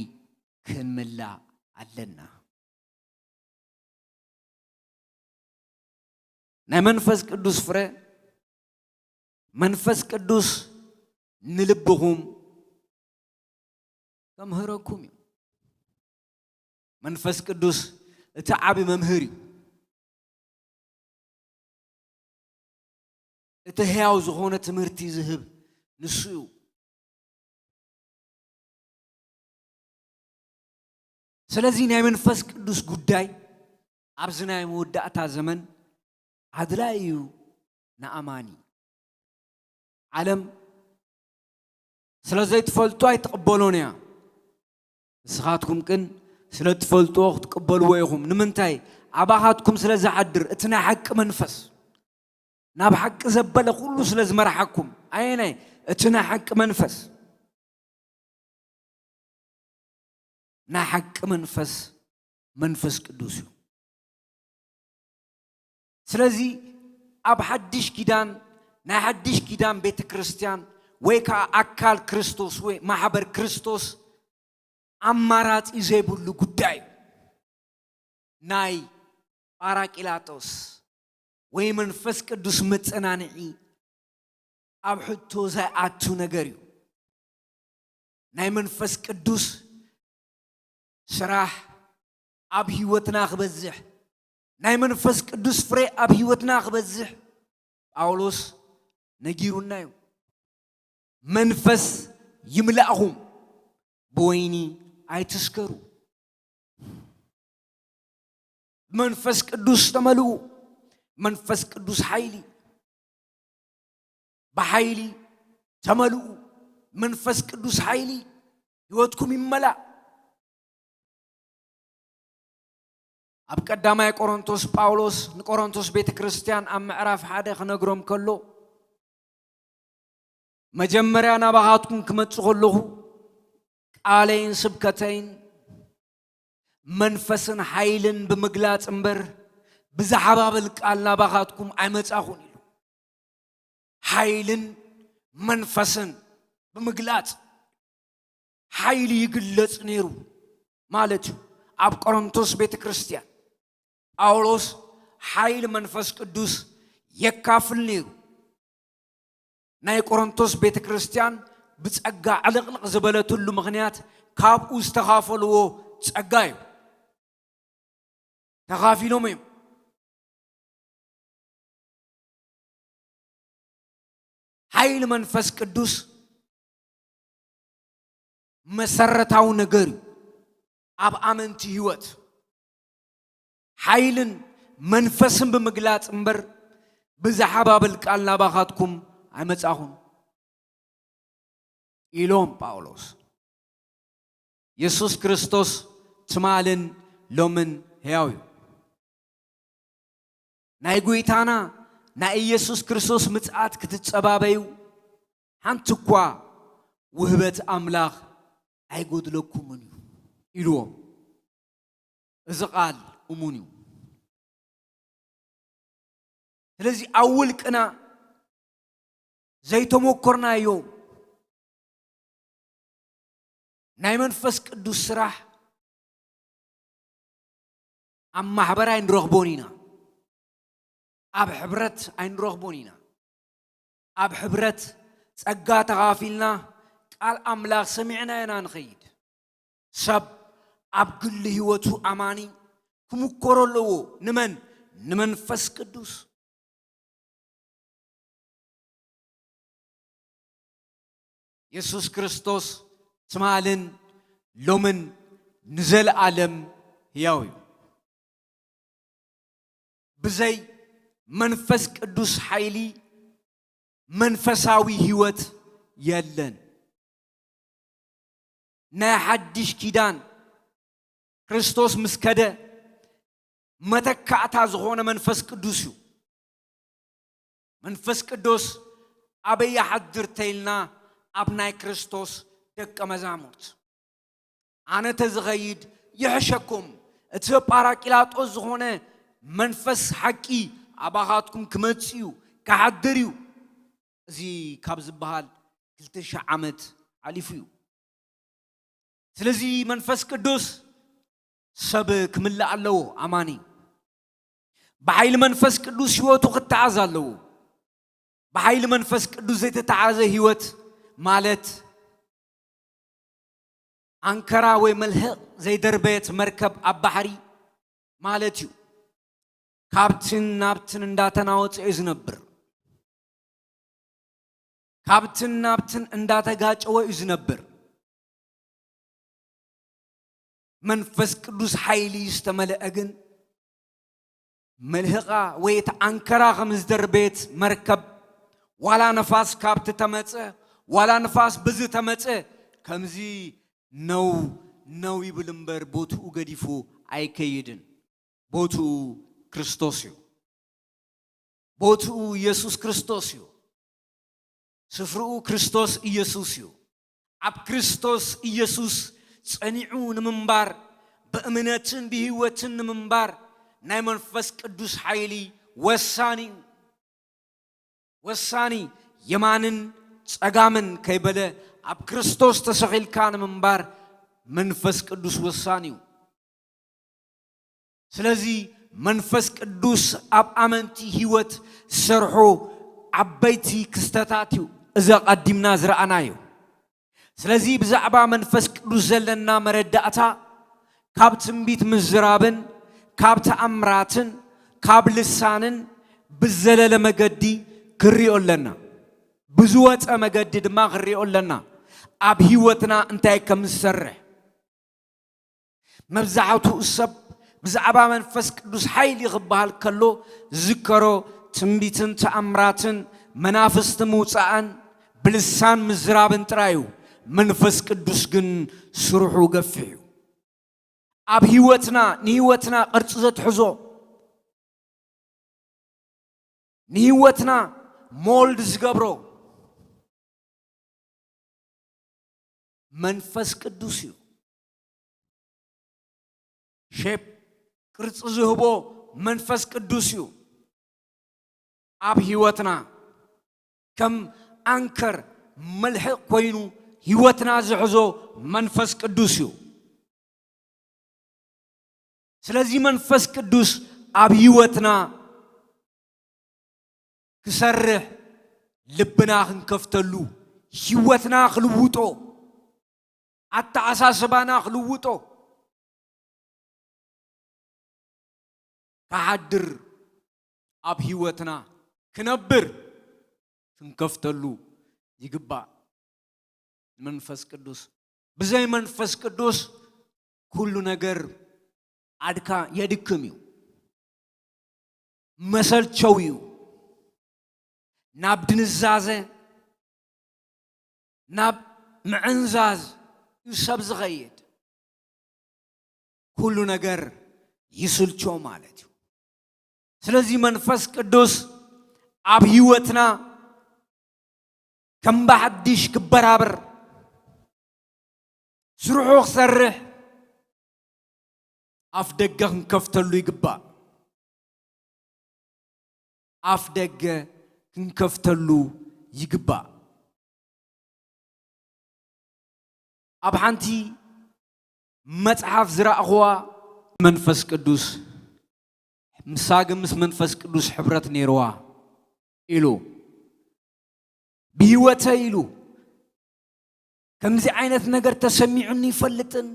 ክንምላእ ኣለና። ናይ መንፈስ ቅዱስ ፍረ፣ መንፈስ ቅዱስ ንልብኹም ከምህረኩም እዩ። መንፈስ ቅዱስ እቲ ዓቢ መምህር እዩ። እቲ ህያው ዝኾነ ትምህርቲ ዝህብ ንሱ እዩ። ስለዚ ናይ መንፈስ ቅዱስ ጉዳይ ኣብዚ ናይ መወዳእታ ዘመን ኣድላይ እዩ ንኣማኒ። ዓለም ስለ ዘይትፈልጦ ኣይትቕበሎን እያ። ንስኻትኩም ግን ስለ ትፈልጥዎ ክትቅበልዎ ኢኹም። ንምንታይ? ኣባኻትኩም ስለ ዝሓድር እቲ ናይ ሓቂ መንፈስ፣ ናብ ሓቂ ዘበለ ኩሉ ስለ ዝመርሓኩም። ኣየናይ? እቲ ናይ ሓቂ መንፈስ። ናይ ሓቂ መንፈስ መንፈስ ቅዱስ እዩ። ስለዚ ኣብ ሓድሽ ኪዳን፣ ናይ ሓድሽ ኪዳን ቤተ ክርስቲያን ወይ ከዓ ኣካል ክርስቶስ ወይ ማሕበር ክርስቶስ ኣማራጺ ዘይብሉ ጉዳይ እዩ። ናይ ጳራቂላጦስ ወይ መንፈስ ቅዱስ መጸናንዒ ኣብ ሕቶ ዘይኣቱ ነገር እዩ። ናይ መንፈስ ቅዱስ ስራሕ ኣብ ህይወትና ክበዝሕ፣ ናይ መንፈስ ቅዱስ ፍሬ ኣብ ህይወትና ክበዝሕ ጳውሎስ ነጊሩና እዩ። መንፈስ ይምላእኹም፣ ብወይኒ ኣይትስከሩ። መንፈስ ቅዱስ ተመልኡ። መንፈስ ቅዱስ ሓይሊ፣ ብሓይሊ ተመልኡ። መንፈስ ቅዱስ ሓይሊ ህይወትኩም ይመላእ። ኣብ ቀዳማይ ቆሮንቶስ ጳውሎስ ንቆሮንቶስ ቤተ ክርስቲያን ኣብ ምዕራፍ ሓደ ክነግሮም ከሎ፣ መጀመርያ ናባኻትኩም ክመጽእ ከለኹ ቃለይን ስብከተይን መንፈስን ሓይልን ብምግላጽ እምበር ብዝሓባበል ቃል ናባኻትኩም ኣይመጻኹን ኢሉ። ሓይልን መንፈስን ብምግላጽ ሓይሊ ይግለጽ ነይሩ ማለት እዩ። ኣብ ቆሮንቶስ ቤተ ክርስቲያን ጳውሎስ ሓይሊ መንፈስ ቅዱስ የካፍል ነይሩ። ናይ ቆሮንቶስ ቤተ ክርስቲያን ብጸጋ ዕልቕልቕ ዝበለትሉ ምኽንያት ካብኡ ዝተኻፈልዎ ጸጋ እዩ። ተኻፊሎም እዮም። ሓይሊ መንፈስ ቅዱስ መሰረታዊ ነገር እዩ ኣብ ኣመንቲ ህይወት። ሓይልን መንፈስን ብምግላጽ እምበር ብዝሓባብል ቃል ናባኻትኩም ኣይመጻኹን ኢሎም ጳውሎስ። የሱስ ክርስቶስ ትማልን ሎምን ሕያው እዩ። ናይ ጐይታና ናይ ኢየሱስ ክርስቶስ ምጽኣት ክትጸባበዩ ሓንቲ እኳ ውህበት ኣምላኽ ኣይጎድለኩምን እዩ ኢልዎም። እዚ ቃል እሙን እዩ። ስለዚ ኣብ ውልቅና ዘይተሞከርናዮ ናይ መንፈስ ቅዱስ ስራሕ ኣብ ማሕበር ኣይንረኽቦን ኢና። ኣብ ሕብረት ኣይንረኽቦን ኢና። ኣብ ሕብረት ጸጋ ተኻፊልና ቃል ኣምላኽ ሰሚዕና ኢና ንኸይድ። ሰብ ኣብ ግሊ ህይወቱ ኣማኒ ክምኮሮ ኣለዎ። ንመን? ንመንፈስ ቅዱስ። የሱስ ክርስቶስ ትማልን ሎምን ንዘለኣለም ሕያው እዩ። ብዘይ መንፈስ ቅዱስ ሓይሊ መንፈሳዊ ህይወት የለን። ናይ ሓድሽ ኪዳን ክርስቶስ ምስ ከደ መተካእታ ዝኾነ መንፈስ ቅዱስ እዩ። መንፈስ ቅዱስ ኣበይ ይሓድር ተይልና ኣብ ናይ ክርስቶስ ደቀ መዛሙርት። ኣነ ተዝኸይድ ይሕሸኩም፣ እቲ ጳራቂላጦስ ዝኾነ መንፈስ ሓቂ ኣባኻትኩም ክመጽእ እዩ፣ ክሓድር እዩ። እዚ ካብ ዝበሃል ክልተ ሺሕ ዓመት ሓሊፉ እዩ። ስለዚ መንፈስ ቅዱስ ሰብ ክምልእ ኣለዎ። ኣማኒ ብሓይሊ መንፈስ ቅዱስ ህይወቱ ክተዓዝ ኣለዎ። ብሓይሊ መንፈስ ቅዱስ ዘይተተዓዘ ህይወት ማለት ኣንከራ ወይ መልህቕ ዘይደርበየት መርከብ ኣብ ባሕሪ ማለት እዩ። ካብትን ናብትን እንዳተናወጸ እዩ ዝነብር። ካብትን ናብትን እንዳተጋጨወ እዩ ዝነብር። መንፈስ ቅዱስ ሓይሊ ዝተመልአ ግን መልህቓ ወይ እቲ ኣንከራ ከም ዝደርበየት መርከብ ዋላ ነፋስ ካብቲ ተመጸ ዋላ ነፋስ ብዚ ተመጸ ከምዚ ነው ነው ይብል እምበር ቦትኡ ገዲፉ ኣይከይድን። ቦትኡ ክርስቶስ እዩ። ቦትኡ ኢየሱስ ክርስቶስ እዩ። ስፍርኡ ክርስቶስ ኢየሱስ እዩ። ኣብ ክርስቶስ ኢየሱስ ጸኒዑ ንምንባር ብእምነትን ብህይወትን ንምንባር ናይ መንፈስ ቅዱስ ሓይሊ ወሳኒ እዩ። ወሳኒ የማንን ጸጋምን ከይበለ ኣብ ክርስቶስ ተሰቒልካ ንምንባር መንፈስ ቅዱስ ወሳኒ እዩ። ስለዚ መንፈስ ቅዱስ ኣብ ኣመንቲ ህይወት ዝሰርሖ ዓበይቲ ክስተታት እዩ። እዚ ኣቐዲምና ዝረኣናዮ። ስለዚ ብዛዕባ መንፈስ ቅዱስ ዘለና መረዳእታ ካብ ትንቢት ምዝራብን ካብ ተኣምራትን ካብ ልሳንን ብዘለለ መገዲ ክንሪኦ ኣለና። ብዝወጸ መገዲ ድማ ክንሪኦ ኣለና። ኣብ ህይወትና እንታይ ከም ዝሰርሕ። መብዛሕትኡ ሰብ ብዛዕባ መንፈስ ቅዱስ ሓይሊ ክበሃል ከሎ ዝዝከሮ ትንቢትን ተኣምራትን መናፍስቲ ምውጻእን ብልሳን ምዝራብን ጥራይ እዩ። መንፈስ ቅዱስ ግን ስርሑ ገፊሕ እዩ። ኣብ ህይወትና ንህይወትና ቅርጺ ዘትሕዞ ንህይወትና ሞልድ ዝገብሮ መንፈስ ቅዱስ እዩ። ሼፕ ቅርጺ ዝህቦ መንፈስ ቅዱስ እዩ። ኣብ ህይወትና ከም ኣንከር መልሕቕ ኮይኑ ህይወትና ዝሕዞ መንፈስ ቅዱስ እዩ። ስለዚ መንፈስ ቅዱስ ኣብ ህይወትና ክሰርሕ ልብና ክንከፍተሉ ህይወትና ክልውጦ ኣተሓሳስባና ክልውጦ፣ ክሓድር፣ ኣብ ህይወትና ክነብር ክንከፍተሉ ይግባእ። መንፈስ ቅዱስ፣ ብዘይ መንፈስ ቅዱስ ኩሉ ነገር ኣድካ የድክም እዩ፣ መሰልቸው እዩ፣ ናብ ድንዛዘ፣ ናብ ምዕንዛዝ እዩ ሰብ ዝኸይድ። ኩሉ ነገር ይስልቾ ማለት እዩ። ስለዚ መንፈስ ቅዱስ ኣብ ህይወትና ከም ብሓድሽ ክበራበር፣ ስርሑ ክሰርሕ ኣፍ ደገ ክንከፍተሉ ይግባእ። ኣፍ ደገ ክንከፍተሉ ይግባእ። ኣብ ሓንቲ መጽሓፍ ዝረኣኽዋ መንፈስ ቅዱስ፣ ምሳ ግን ምስ መንፈስ ቅዱስ ሕብረት ነይርዋ ኢሉ ብህይወተይ ኢሉ ከምዚ ዓይነት ነገር ተሰሚዑኒ ይፈልጥን።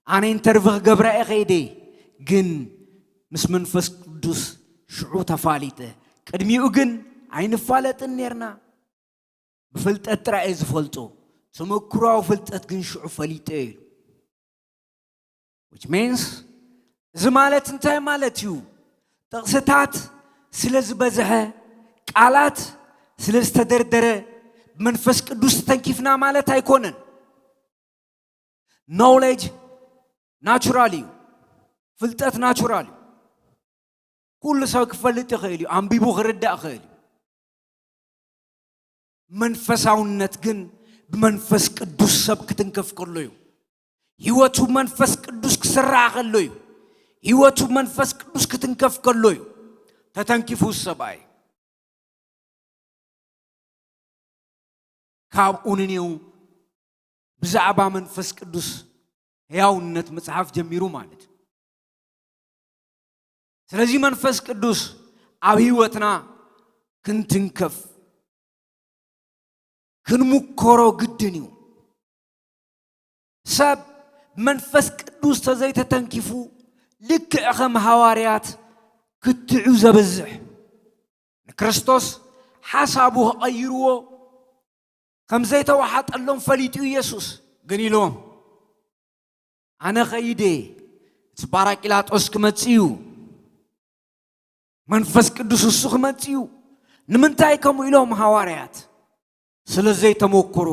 ኣነ ኢንተርቪ ክገብራ እየ ከይደ፣ ግን ምስ መንፈስ ቅዱስ ሽዑ ተፋሊጠ። ቅድሚኡ ግን ኣይንፋለጥን ነርና። ብፍልጠት ጥራይ እየ ዝፈልጦ፣ ተመክሮኣዊ ፍልጠት ግን ሽዑ ፈሊጠ ኢሉ። Which means፣ እዚ ማለት እንታይ ማለት እዩ? ጥቕስታት ስለ ዝበዝሐ፣ ቃላት ስለ ዝተደርደረ፣ ብመንፈስ ቅዱስ ተተንኪፍና ማለት ኣይኮነን። Knowledge ናቹራል እዩ። ፍልጠት ናቹራል እዩ። ኩሉ ሰብ ክፈልጥ ይኽእል እዩ፣ ኣንቢቡ ክርዳእ ይኽእል እዩ። መንፈሳውነት ግን ብመንፈስ ቅዱስ ሰብ ክትንከፍ ከሎ እዩ። ህይወቱ መንፈስ ቅዱስ ክስራሕ ከሎ እዩ። ህይወቱ መንፈስ ቅዱስ ክትንከፍ ከሎ እዩ ተተንኪፉ ሰብኣይ። ካብኡ ንኔው ብዛዕባ መንፈስ ቅዱስ ህያውነት ምጽሓፍ ጀሚሩ ማለት እዩ። ስለዚ መንፈስ ቅዱስ ኣብ ህይወትና ክንትንከፍ ክንምኮሮ ግድን እዩ። ሰብ መንፈስ ቅዱስ ተዘይተተንኪፉ ልክዕ ከም ሃዋርያት ክትዑ ዘብዝሕ፣ ንክርስቶስ ሓሳቡ ክቐይርዎ ከም ዘይተዋሓጠሎም ፈሊጡ ኢየሱስ ግን ኢሎም፣ ኣነ ኸይደ፣ እቲ ጳራቂላጦስ ክመጽእ እዩ፣ መንፈስ ቅዱስ እሱ ክመጽእ እዩ። ንምንታይ ከምኡ ኢሎም ሃዋርያት? ስለ ዘይተመክሮ፣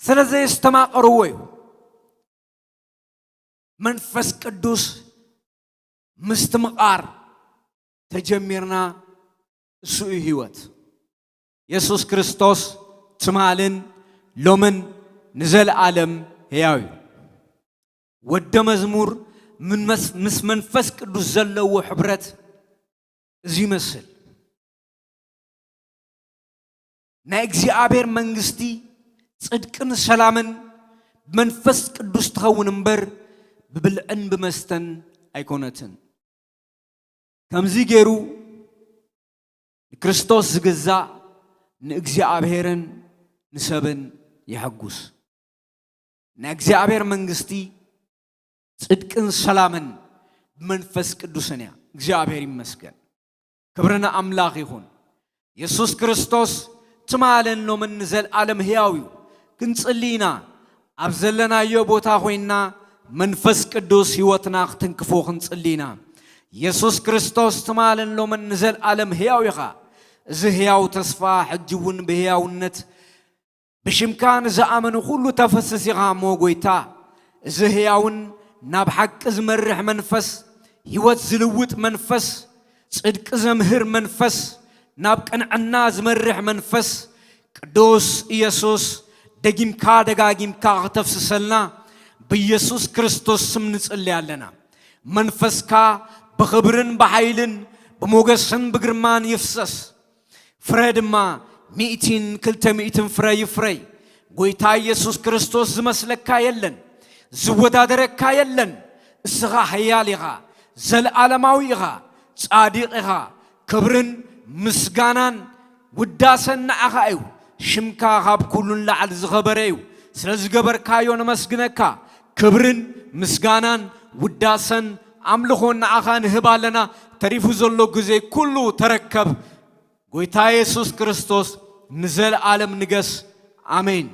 ስለ ዘየስተማቐርዎ እዩ። መንፈስ ቅዱስ ምስትምቓር ተጀሚርና፣ እሱ እዩ ህይወት። የሱስ ክርስቶስ ትማልን ሎምን ንዘለኣለም ህያው እዩ። ወደ መዝሙር ምን መስ-፣ ምስ መንፈስ ቅዱስ ዘለዎ ሕብረት እዚ ይመስል። ናይ እግዚኣብሔር መንግስቲ ጽድቅን ሰላምን ብመንፈስ ቅዱስ ትኸውን እምበር ብብልዕን ብመስተን ኣይኮነትን። ከምዚ ገይሩ ንክርስቶስ ዝግዛእ ንእግዚኣብሔርን ንሰብን የሐጉስ። ናይ እግዚኣብሔር መንግስቲ ጽድቅን ሰላምን ብመንፈስ ቅዱስን እያ። እግዚኣብሔር ይመስገን። ክብሪ ንኣምላኽ ይኹን። የሱስ ክርስቶስ ትማልን ሎምን ንዘለኣለም ህያው እዩ። ክንጽሊ ኢና። ኣብ ዘለናዮ ቦታ ኮይንና መንፈስ ቅዱስ ህይወትና ክትንክፎ ክንጽሊ ኢና። የሱስ ክርስቶስ ትማልን ሎምን ንዘለኣለም ህያው ኢኻ። እዚ ህያው ተስፋ ሕጂ እውን ብህያውነት ብሽምካ ንዝኣመኑ ኩሉ ተፈስስ ኢኻ እሞ ጎይታ፣ እዚ ህያውን ናብ ሓቂ ዝመርሕ መንፈስ፣ ህይወት ዝልውጥ መንፈስ፣ ጽድቂ ዘምህር መንፈስ፣ ናብ ቅንዕና ዝመርሕ መንፈስ፣ ቅዱስ ኢየሱስ፣ ደጊምካ ደጋጊምካ ከተፍስሰልና ብኢየሱስ ክርስቶስ ስም ንጽሊ ኣለና። መንፈስካ ብኽብርን ብሓይልን ብሞገስን ብግርማን ይፍሰስ። ፍረ ድማ ሚእቲን ክልተ ሚእትን ፍረ ይፍረይ። ጎይታ ኢየሱስ ክርስቶስ ዝመስለካ የለን፣ ዝወዳደረካ የለን። እስኻ ሓያል ኢኻ፣ ዘለኣለማዊ ኢኻ፣ ጻድቕ ኢኻ። ክብርን ምስጋናን ውዳሰን ንዓኻ እዩ። ሽምካ ካብ ኩሉ ንላዕሊ ዝኸበረ እዩ። ስለ ዝገበርካዮ ነመስግነካ። ክብርን ምስጋናን ውዳሰን ኣምልኾን ንዓኻ ንህብ ኣለና። ተሪፉ ዘሎ ግዜ ኩሉ ተረከብ። ጎይታ የሱስ ክርስቶስ ንዘለኣለም ንገስ። ኣሜን።